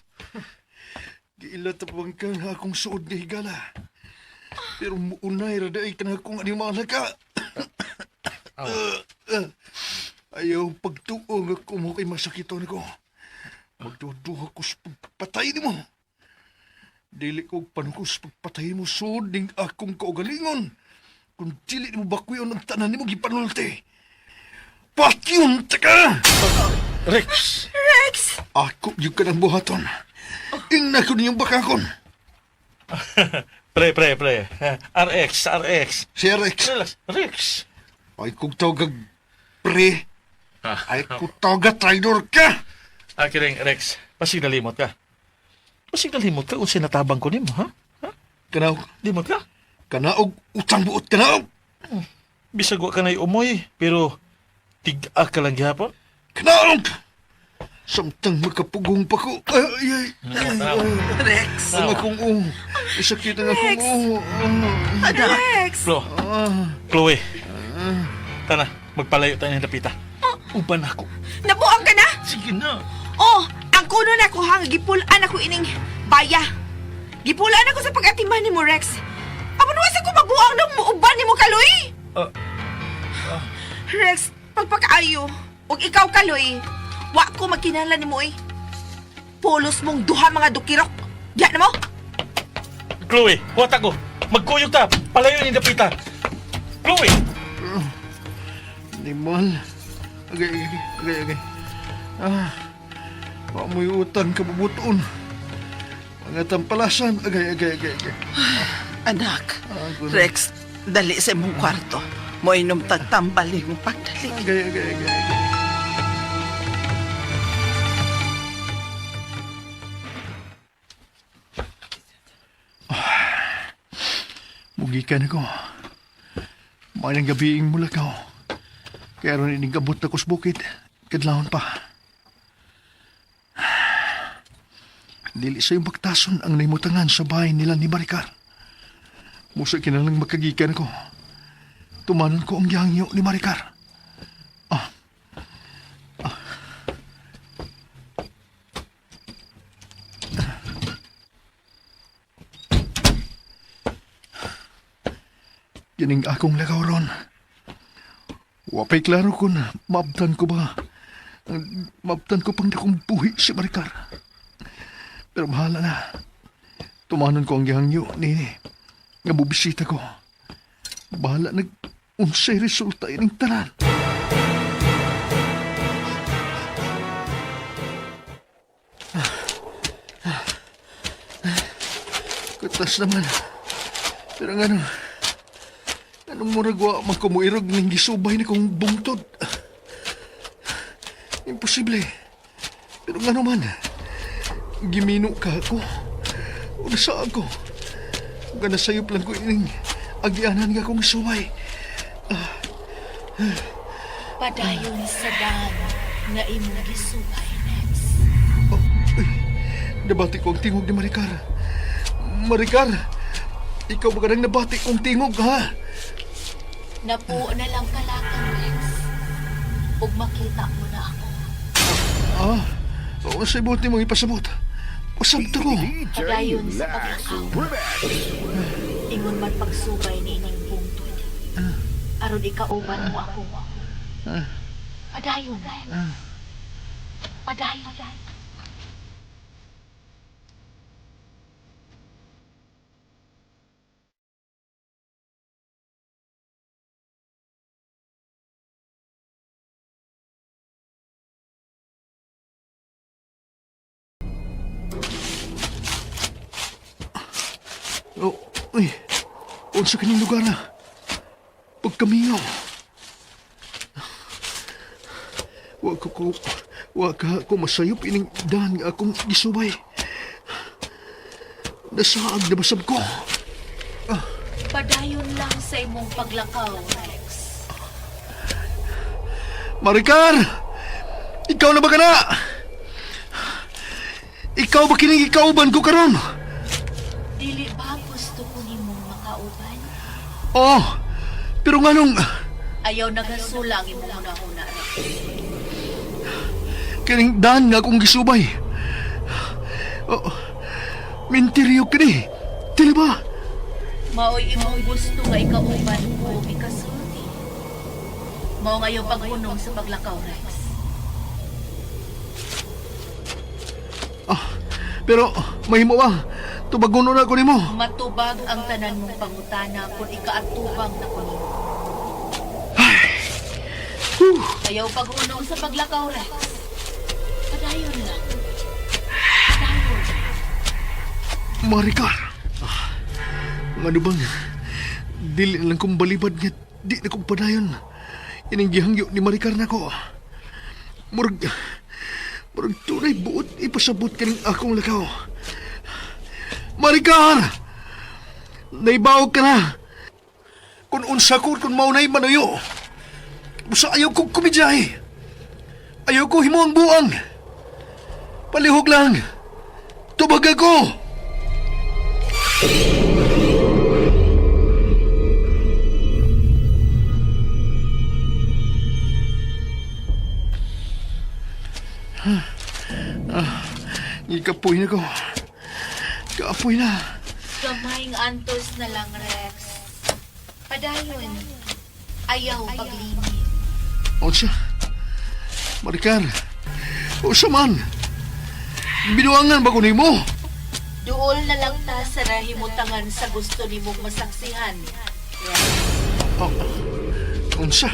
Giila tapang ka nga akong suod nga higala. Pero muunay ra daay ka na akong animal ka. Ayaw pagtuo nga kumo kay masakiton ko. Magduduha ko sa pagpatay nimo. Dili ko panukos pagpatay mo suod ning akong kaugalingon. Kung dili nimo bakwion ang tanan nimo gipanulti. Patyon ta ka! Rex. Rex! Ako yung kanang buhaton. Ingna ko niyong bakakon. Pre, pre, pre. RX, RX. Si Rex. Relax. Rex. Ay kung tawag pre. Ay kung tawag traidor ka. Ah, kiring, Rex. Basig nalimot ka. Basig nalimot ka kung sinatabang ko nimo, ha? Kanaog. Limot ka? Kanaog. Utang buot kanaog. Bisag wa ka na'y umoy, pero tig-a ka lang gihapon. Kanaog. Samtang makapugong pa ko. Ay, ay, ay. Tama. Rex. Ang akong oh. Isakit ang akong oh. Anak. Rex! Flo. Chloe. Tana, magpalayo tayo ng dapita. Uban ako. Nabuang ka na? Sige na. Oh, ang kuno na ko hang gipulan ako ining baya. Gipulan ako sa pag-atiman ni mo Rex. Amon wa sa ko mabuang nang muuban nimo Kaloy. Ah, Rex, pagpakaayo ug ikaw Kaloy, wa ko magkinahanglan nimo oy. Pulos mong duha mga dukirok. Diya na mo. Chloe, huwat ako. Magkuyog ta. Palayo ni dapita. Chloe! Animal. Agay, agay, agay, agay. Ah, wa mo'y utang kabubuton. Mga tampalasan. Agay, agay, agay, agay. Anak. Ah, Rex, dali sa imong kwarto. Moinom tagtambal imong pagdali. Agay, agay, agay, agay. Ah, Mugikan ako. Mayang gabi ing mulakaw. Kaya ron ining gamot na kus bukid. Kadlawon pa. Dili sa iyong bagtason ang naimutangan sa bahay nila ni Maricar. Musa kinalang makagikan ko. Tumanon ko ang yangyo ni Maricar. Kining akong lagaw ron. Wapay klaro ko na maabtan ko ba. Ang maabtan ko pang dakong buhi si Maricar. Pero bahala na. Tumanon ko ang gihangyo ni nga bubisita ko. Bahala nag unsay resulta ining tanan. Kutas naman. Pero nga anong murag wa man ko moirog ning gisubay ni kong bungtod. Imposible. Pero nga naman, gimino ka ako. Una sa ako. Nga nasayop lang ko ining agianan nga akong subay. Padayon sa daan nga imong gisubay, Rex. Uy, nabati ko ang tingog ni Maricar. Maricar, ikaw ba ka nang nabati kong tingog, ha? Napuo na lang kalakang, Rex. Ug makita mo na ako. Ah, oo, sa buti mong ipasabot. Usab ko. Padayon sa paglakaw. Ingon man pagsubay ni ining bungtod. Aron ikauban mo ako. Padayon, Rex. Padayon. Oh, uy. Unsa kaning lugar na? Pagkamingaw. Wa ko ko wa ka ko masayop ining daan nga akong gisubay. Nasaag na basab ko. Padayon lang sa imong paglakaw, Rex. Maricar! Ikaw na ba kana? Ikaw ba kining ikauban ko karon? Dili ba gusto ko nimong makauban? Oh, pero nganong Ayaw nagasula ang imong hunahuna, Rex. kining daan nga akong gisubay? Oh, minteryo kini. Dili ba? Maoy imong gusto nga ikauban ko ug ikasulti. Mao ngayon paghunong sa paglakaw, Rex. Pero mahimo ba? Tubagon na ko nimo. Matubag ang tanan mong pangutana kung ikaatubang na ko nimo. Ayaw paghunong sa paglakaw, Rex. Padayon lang. Padayon. Maricar. Ah, ngano bang dili na lang kong balibad nga di na kong padayon. Ining gihangyo ni Maricar nako. Murag murag tunay buot ipasabot kaning akong lakaw. Maricar! Naibaw ka na. Kung unsa ko kung maunay manuyo. Busa ayaw kong kumidyahe. Ayaw ko himo ang buang. Palihog lang. Tubag ako! Ikapoy na ko. Kaapoy na. Gamayng antos na lang, Rex. Padayon. Ayaw paglimit. Unsa? Maricar. Unsa man? Binuangan ba ko nimo? Duol na lang ta sa nahimutangan sa gusto nimong masaksihan. Oh. Unsa?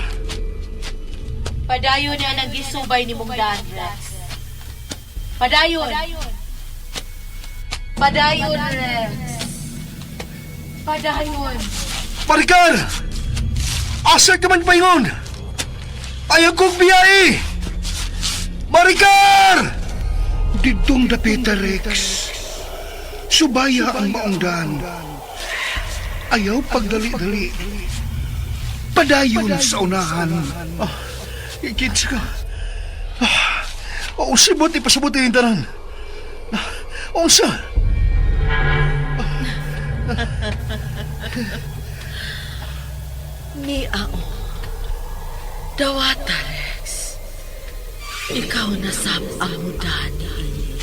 Padayon niya nang gisubay nimong daan, Rex. Padayon. Padayon, Rex. Padayon. Maricar! Asa ka man paingon? Ayaw kong biyahe! Maricar! Didtong dapita, Rex. Subaya ang maungdan. Ayaw pagdali-dali. Padayon sa unahan. Ah, Ikits ka. Ah, oh, sibot, ipasabot yung tanan. Ah, unsa? Ni ao. Dawata, Rex. Ikaw na sab ang muda ni ini.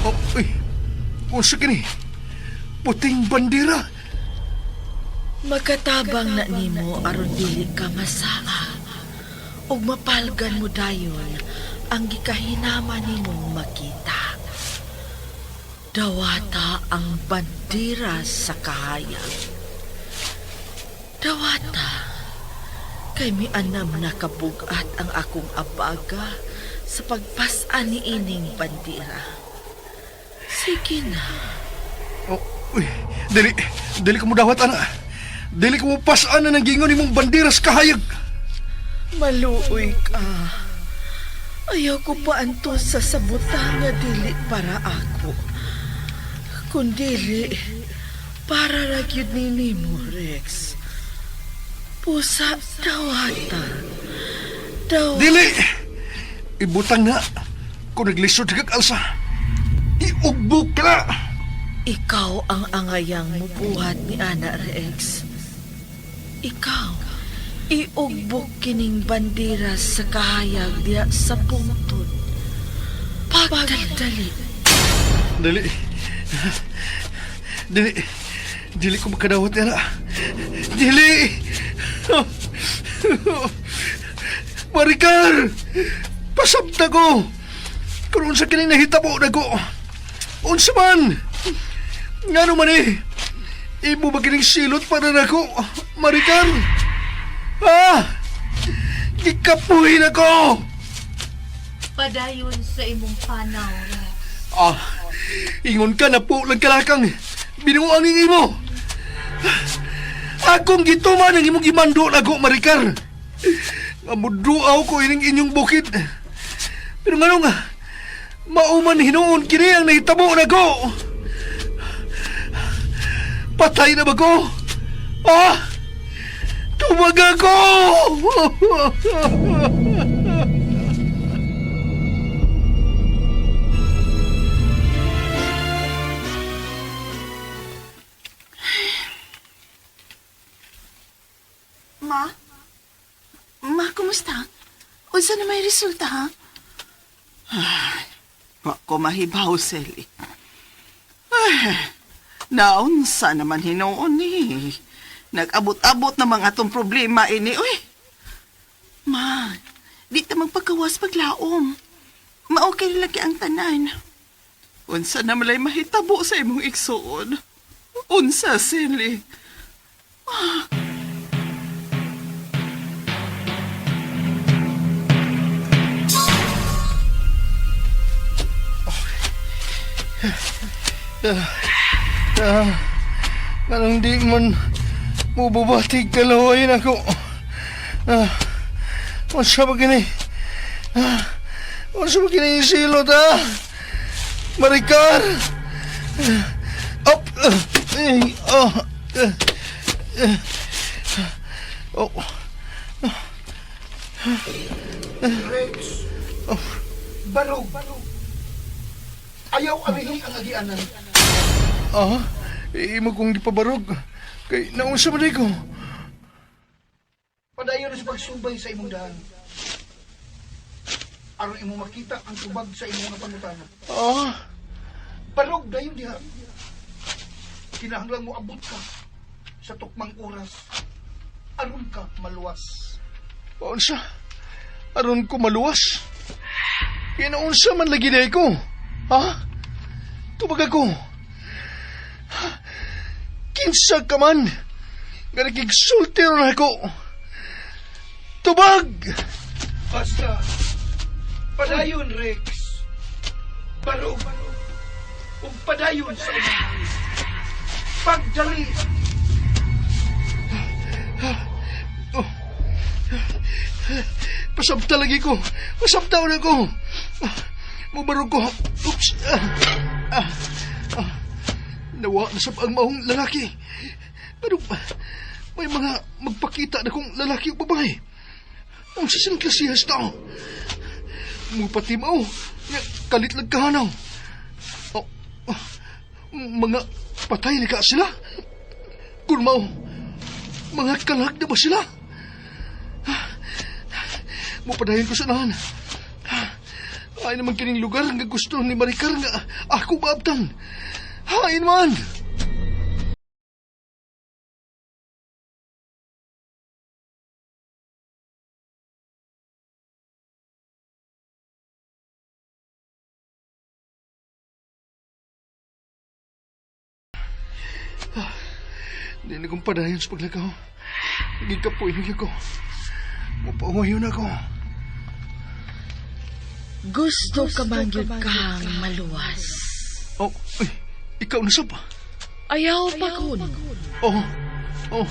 Oh, uy. Unsa kini? Puting bandera. Magkatabang na nimo aron dili ka masaa. Ug mapalgan mo dayon ang gikahinama nimong makita. Dawata ang bandera sa kahayag. Dawata kay mianam na kabugat ang akong abaga sa pagpas-an ni ining bandera. Sige na. Oh, uy, dili, dili ko mo dawat ana. Dili ko mo pasaan na ng gingon nimong bandera sa kahayag. Maluoy ka. Ayaw ko pa antos sa sabutan nga dili para ako. Kundili, para ra gyud ni nimo, Rex. Pusa dawata. Daw Dili! Ibutang na. Kung naglisod ka alsa, iugbok ka na. Ikaw ang angayang mubuhat ni Ana Rex. Ikaw, iugbok kining bandera sa kahayag diha sa pungtod. Pagdali. Dili. Dili. Dili ko makadawat na. Dili! Maricar! Pasabta ko! Kung unsa kining nahitabo na ko. Unsa man? Ngano man eh? Imo ba kining silot para nako, Maricar? Ah! Gikapuhin ako! Padayon sa imong panaw, Rex. Ah, ingon ka na po lang kalakang. Binuang ning imo. Akong gituman ang imong gimando nako, Maricar. Nga muduaw ko ining inyong bukid. Pero ngano nga, mauman hinuon kini ang nahitabo nako. Patay na ba ko? Ah! Tubag ako! Ma? Ma, kumusta? Unsa na may resulta, ha? Wa ko mahibaw, Sally. Ay, naunsa naman hinuon ni. Nag-abot-abot na mga atong problema ini, uy. Ma, di ta magpagawas paglaom. Maokay lagi ang tanan. Unsa na malay mahitabo sa imong igsuon? Unsa, Sally? Anong di man mububatig kalaway na ko. Unsa ba kini? Unsa ba kini silot, ha? Maricar! Up! Eh, oh. Eh, oh. Rex. Barog. Ayaw amihi ang agianan. Ah, imo kong gipabarog. Kay naunsa man ko. Padayon sa pagsubay sa imong daan. Aron imo makita ang tubag sa imong mga pangutana. Ah, Barog dayon diha. Kinahanglan mo abot ka sa tukmang oras. Aron ka maluwas. Unsa? Aron ko maluwas? Kinaunsa man lagi day ko? Ha? Tubag ako. Kinsa ka man? Nga nakigsulti ron ako. Tubag! Basta padayon, Rex. Barog. Ug padayon sa imong pagdali. Oh. Pasabta lagi ko. Pasabta na ko. Mubarog ko. Oops. Nawa na sab ang maong lalaki. Pero may mga magpakita na kong lalaki o babae. Ang silang klasihas tao. Mupati mo. Kalit lang kahanaw. Oh, oh, mga patay na ka sila. Kung mao, mga kalag na ba sila? Mupadayon ko sa nahan. Ay naman kining lugar nga gusto ni Maricar nga ako maabtan. Hain man! Hindi na kong padayon sa paglakaw. Naging kapoy na ko. Mupahumayon ako. Gusto ka man gyud kang maluwas. Oh, ay, ikaw na sab. Ayaw pa kuno. Oh, oh,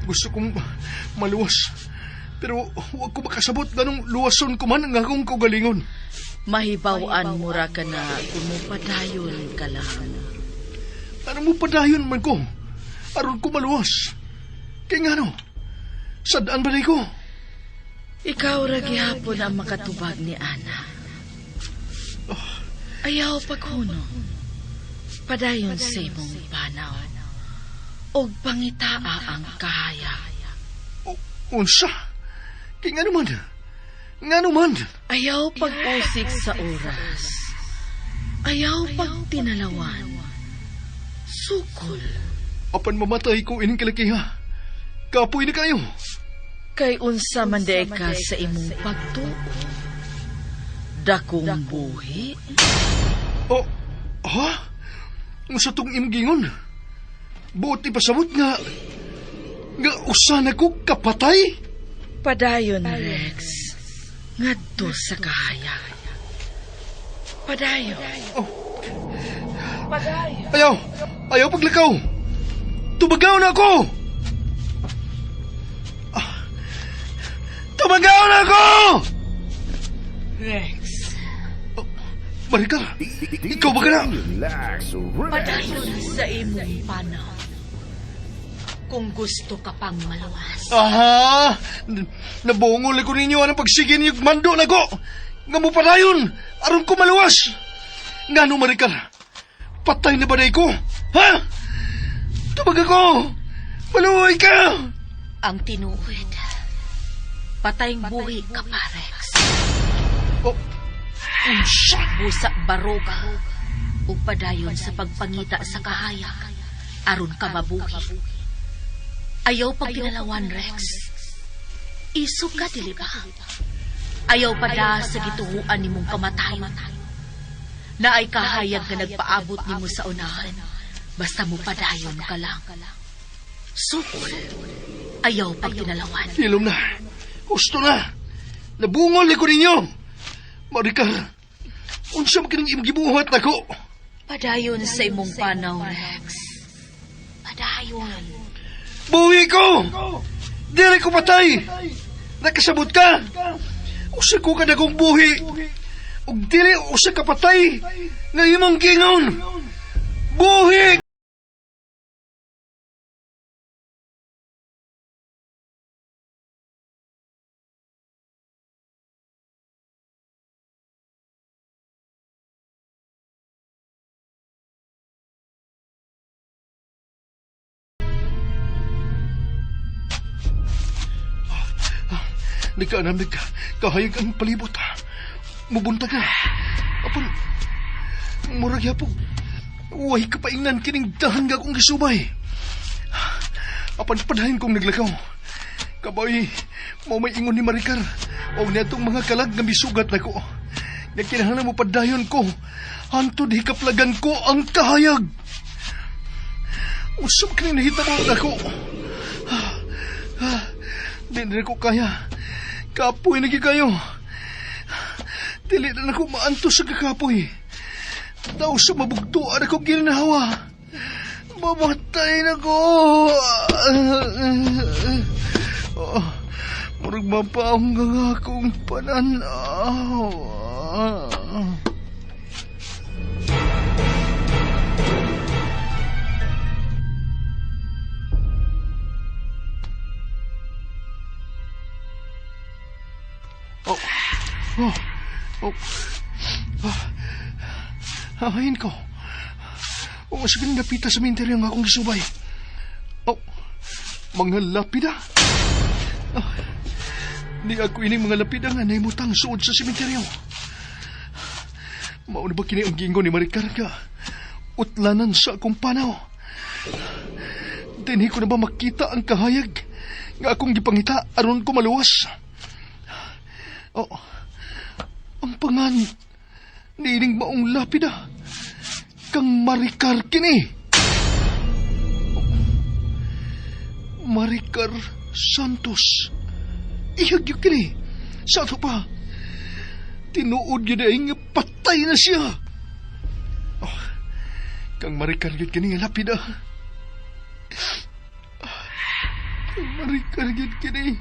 gusto kong maluwas. Pero huwag ko makasabot ganong luwason ko man ang akong kaugalingon. Mahibaw-an mo ra ka na kung mopadayon ka lang. Ano mo padayon man ko? Aron ko maluwas. Kaya nga no, sadaan ba ko? Ikaw ra gihapon ang makatubag ni Ana. Ayaw paghuno. Padayon sa imong panaw. Og pangitaa ang kahaya. Unsa? Kaya nga naman? Nga naman? Ayaw pag-usik sa oras. Ayaw pagtinalawan. Sukol. Apan mamatay ko ining kalakiha. Kapoy na kayo. Kay unsa man day ka sa imong pagtuo. Dakong buhi. Oh, ha? Unsa tong imong gingon? Buot ipasabot nga usa na ko kapatay? Padayon, Rex. Ngadto sa kahayag. Padayon. Oh. Ayaw! Ayaw paglakaw! Tubagaw na ako! Tubagaw na ako! Rex. Maricar, ikaw ba ka na? Padayon sa imong panaw. Kung gusto ka pang maluwas. Aha! Nabungol ko ninyo anang pagsige ninyo mando na ko! Nga mo padayon! Aron ko maluwas! Ngano, Maricar? Patay na ba na ko? Ha? Tubag ako! Maluhay ka! Ang tinuod. Patayng buhi ka pa, Rex. Oh, unsa? Busa baroga. Ug padayon sa pagpangita sa kahayag. Aron ka mabuhi. Ayaw pagkinalawan, Rex. Isog ka, dili ba? Ayaw pa da sa gituhuan nimong kamatayon. Naay kahayag nga nagpaabot nimo sa unahan. Basta mo padayon ka lang. Sukol. Ayaw pagkinalawan. Hilom na. Gusto na. Nabungol ko ninyo. Maricar, unsa man kining imong gibuhat nako? Padayon sa imong panaw, Rex. Padayon. Buhi ko! Dili ko patay! Nakasabot ka! Usa ko ka dagong buhi! Ug dili usa ka patay nga imong gingon! Buhi! Nagkaanam, nagkahayag ang palibot. Mubuntag na. Apan, murag yapog. Uway kapaingnan kining dahan nga akong gisubay. Apan padayon kong naglakaw. Kabay, mao may ingon ni Maricar. O niadtong mga kalag nga misugat nako. Nga kinahanglan mo padayon ko. Hantod hikaplagan ko ang kahayag. Usap kining nahitabo nako. Di na ko kaya. Kapoy na gyud kayo. Dili na nako maantos sa kakapoy. Daw sa mabugtuan ako ginawa. Mamatay na ko. Oh, murag mapaong nga akong pananaw. Oh, oh, oh, oh. Ahayin ko. O, sige napita sa minteryo nga akong gisubay. Oh, mga lapida. Ah, ni ako ining mga lapida nga nahimutang suod sa sementeryo. Mauna ba kini ang giingon ni Maricar nga utlanan sa akong panaw? Dinhi ko na ba makita ang kahayag nga akong gipangita aron ko maluwas? Oh, ang pangan niining maong lapida kang Maricar kini. Maricar Santos. Ihag yun kini. Sa ato pa, tinuod yun ay nga patay na siya. Oh, kang Maricar yun kini nga lapida. Kang Maricar yun kini.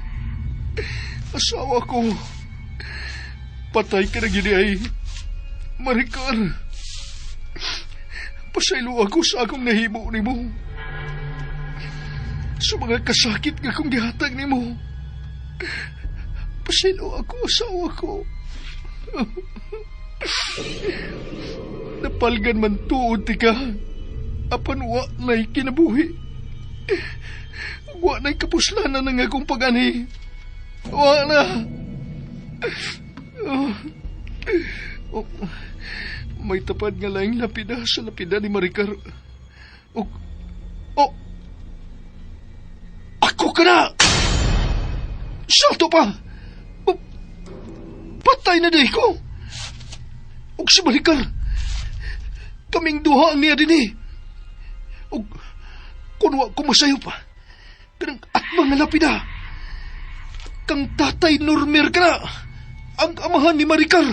Asawa ko. Patay ka na gini ay. Maricar. Pasaylo ako sa akong nahimo nimo. Sa mga kasakit nga akong gihatag nimo. Pasaylo ako, asawa ko. Napalgan man tuod ti ka. Apan wa na'y kinabuhi. Wa na'y kapuslanan ng akong pag-ani. Wa na. Oh. Oh. May tapad nga laing lapida sa lapida ni Maricar. Oh. Oh. Ako ka na! Salto pa! Oh. Patay na di ko! Og si Maricar, kaming duha ang niya din eh. Og kunwa ko masayo pa, kanang atbang nga lapida. Kang tatay Normer ka na, ang amahan ni Maricar.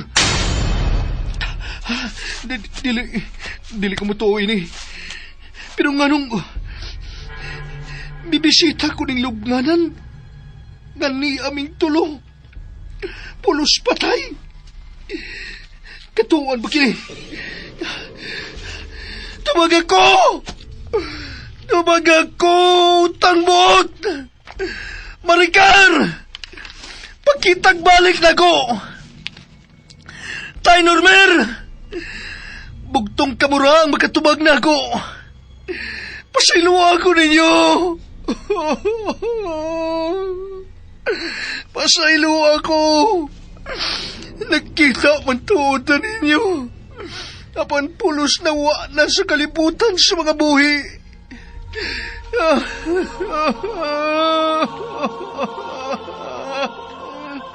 Dili, dili ko motuo ini. Pero nganong bibisita ko ning lubnganan nga ni aming tulo. Pulos patay. Katuan ba kini? Tubag ako! Tubag ako! Tangbot! Maricar! Pakitag balik na ko! Tay Normer! Bugtong kamura ang makatubag na ako! Pasaylo ako ninyo! Pasaylo ako! Nagkita man tuod na ninyo! Apan pulos na wa na sa kalibutan sa mga buhi.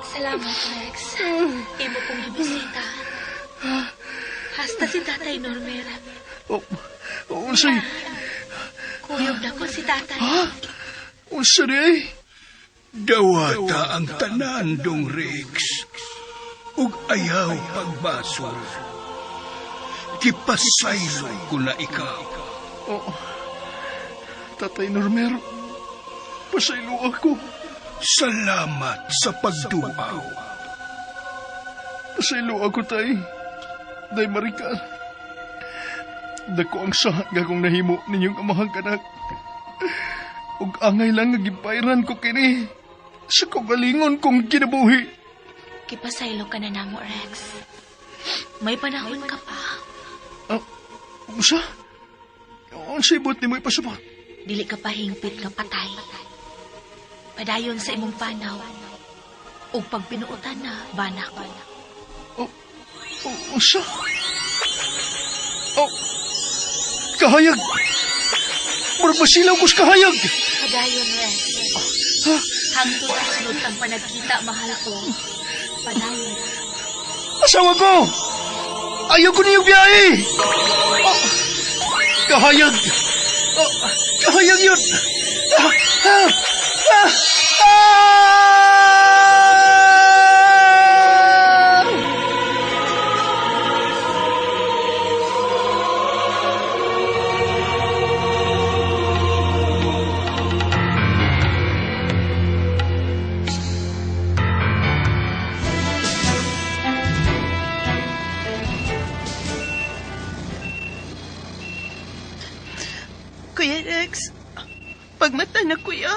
Salamat, Rex. Imo kong gibisita. Hasta si Tatay Normer. Oh, unsay? Kuyog na ko si Tatay. Ha? Unsa di ay? Dawata ang tanan, Dong Rex. Ug ayaw pagbasol. Gipasaylo ko na ikaw. Oh, Tatay Normer, pasaylo ako. Salamat sa pagduaw. Pasaylo ako, Tay. Day Maricar. Dako ang sahag nga akong nahimo ninyong amahang anak. Ug angay lang nga gipairan ko kini sa kagalingon kong kinabuhi. Gipasaylo ka na namo, Rex. May panahon ka pa. Unsa? Unsay buot nimo ipasabot? Dili ka pa hingpit nga patay. Padayon sa imong panaw. Ug pag binuotan na, bana ko. Oh, unsa? Oh, kahayag! Murag masilaw ko sa kahayag! Padayon, Rex. Hangtod sa sunod ang panagkita, mahal ko. Padayon. Asawa ko! Ayaw ko niyong biyahe! Oh, kahayag! Oh, kahayag yun! Ah, ah, ah, ah! Kuya Rex, pagmata na kuya.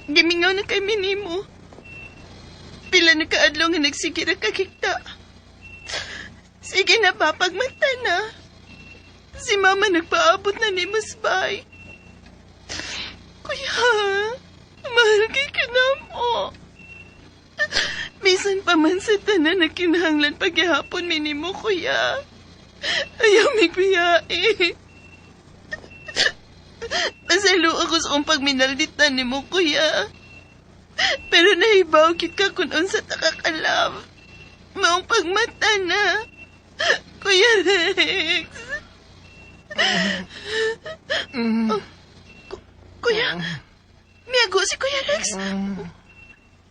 Gimingaw na kay minimo. Pila na kaadlaw nga nagsige ra kakikta. Sige na ba, pagmata na. Si mama nagpaabot na ni bahay. Kuya, mahal kay ka na mo. Bisan pa man sa tanan na kinahanglan paghihapon minimo, kuya. Ayaw migbiyae. Pasalo ako sa akong pagminalditan ni mo, kuya. Pero nahibaw kit ka kung unsa ta ka kalab. Maong pagmata na. Kuya Rex. Oh, kuya, miago si Kuya Rex.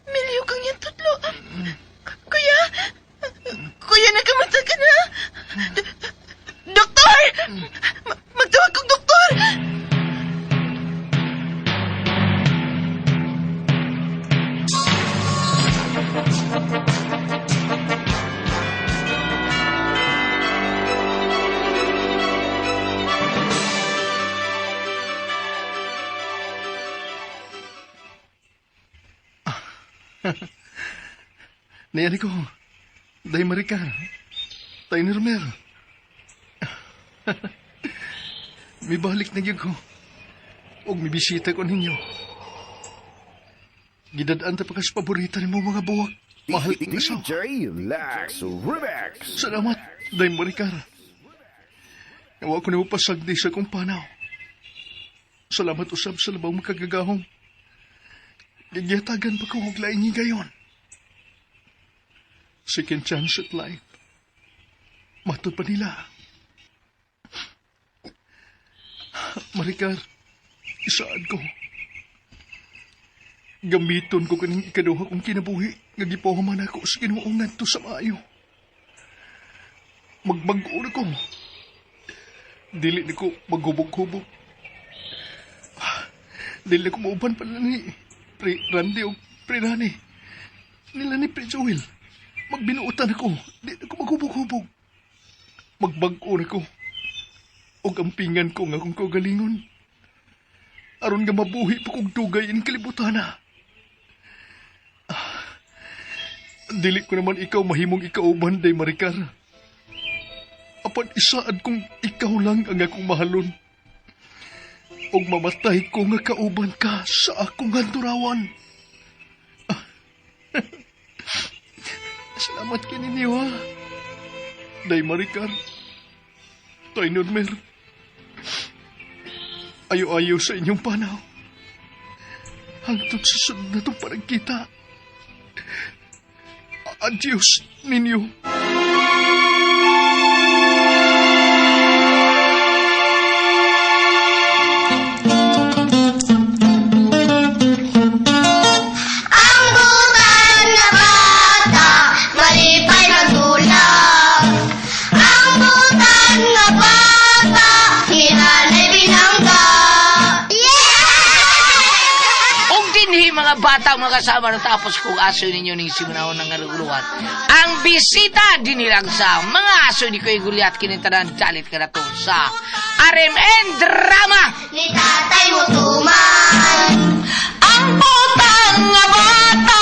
Miliw kang yan tudlo. Kuya, kuya, nakamata ka na. Doktor! Magtawag kong doktor! Niyari ko. Day Maricar. Tay Normer. Mibalik na gyud ko. Og mibisita ko ninyo. Gidad-an ta pa kas paborito nimo mga buwak. Mahal kong asawa. DJ Lex Remix. Salamat, Day Maricar. Nawa ko nimo pasagdi sa kong panaw. Salamat usab sa labaw makagagahom. Gigyatagan pa ko og laing higayon. Second chance at life. Matod pa nila. Maricar, isaad ko. Gamiton ko kaning ikaduha kong kinabuhi nga gipuhuman ako sa Ginoo ngadto sa maayo. Magbag-o na ko. Dili na ko maghubog-hubog. Dili na ko mauban pa ni Pre Randy o Pre Rani. Nila ni Pre Joel. Magbinuotan ako. Di na ko maghubog-hubog. Magbag-o na ko. Og ampingan ko nga akong kaugalingon. Aron nga mabuhi pa kog dugay in kalibutan na. Dili ko naman ikaw mahimong ikauban, Day Maricar. Apan isaad kong ikaw lang ang akong mahalon. Og mamatay ko nga kauban ka sa akong handurawan. Salamat kininyo, ha. Day Maricar. Tay Normer. Ayo-ayo sa inyong panaw. Hangtod sa sunod na itong panagkita. Adios ninyo. Ang butan na bata, malipay magdulak. Ang butan na bata, hinanay binangga. Yeah! Ug dinhi mga bata mga kasama na tapos kung aso ninyo ning simunahon ng ngaruguluhan. Ang bisita dinilang sa mga aso ni Kuya Gulyat kinintanan dalit ka na to sa RMN Drama. Ni tatay mo tuman. Ang putang nga bata.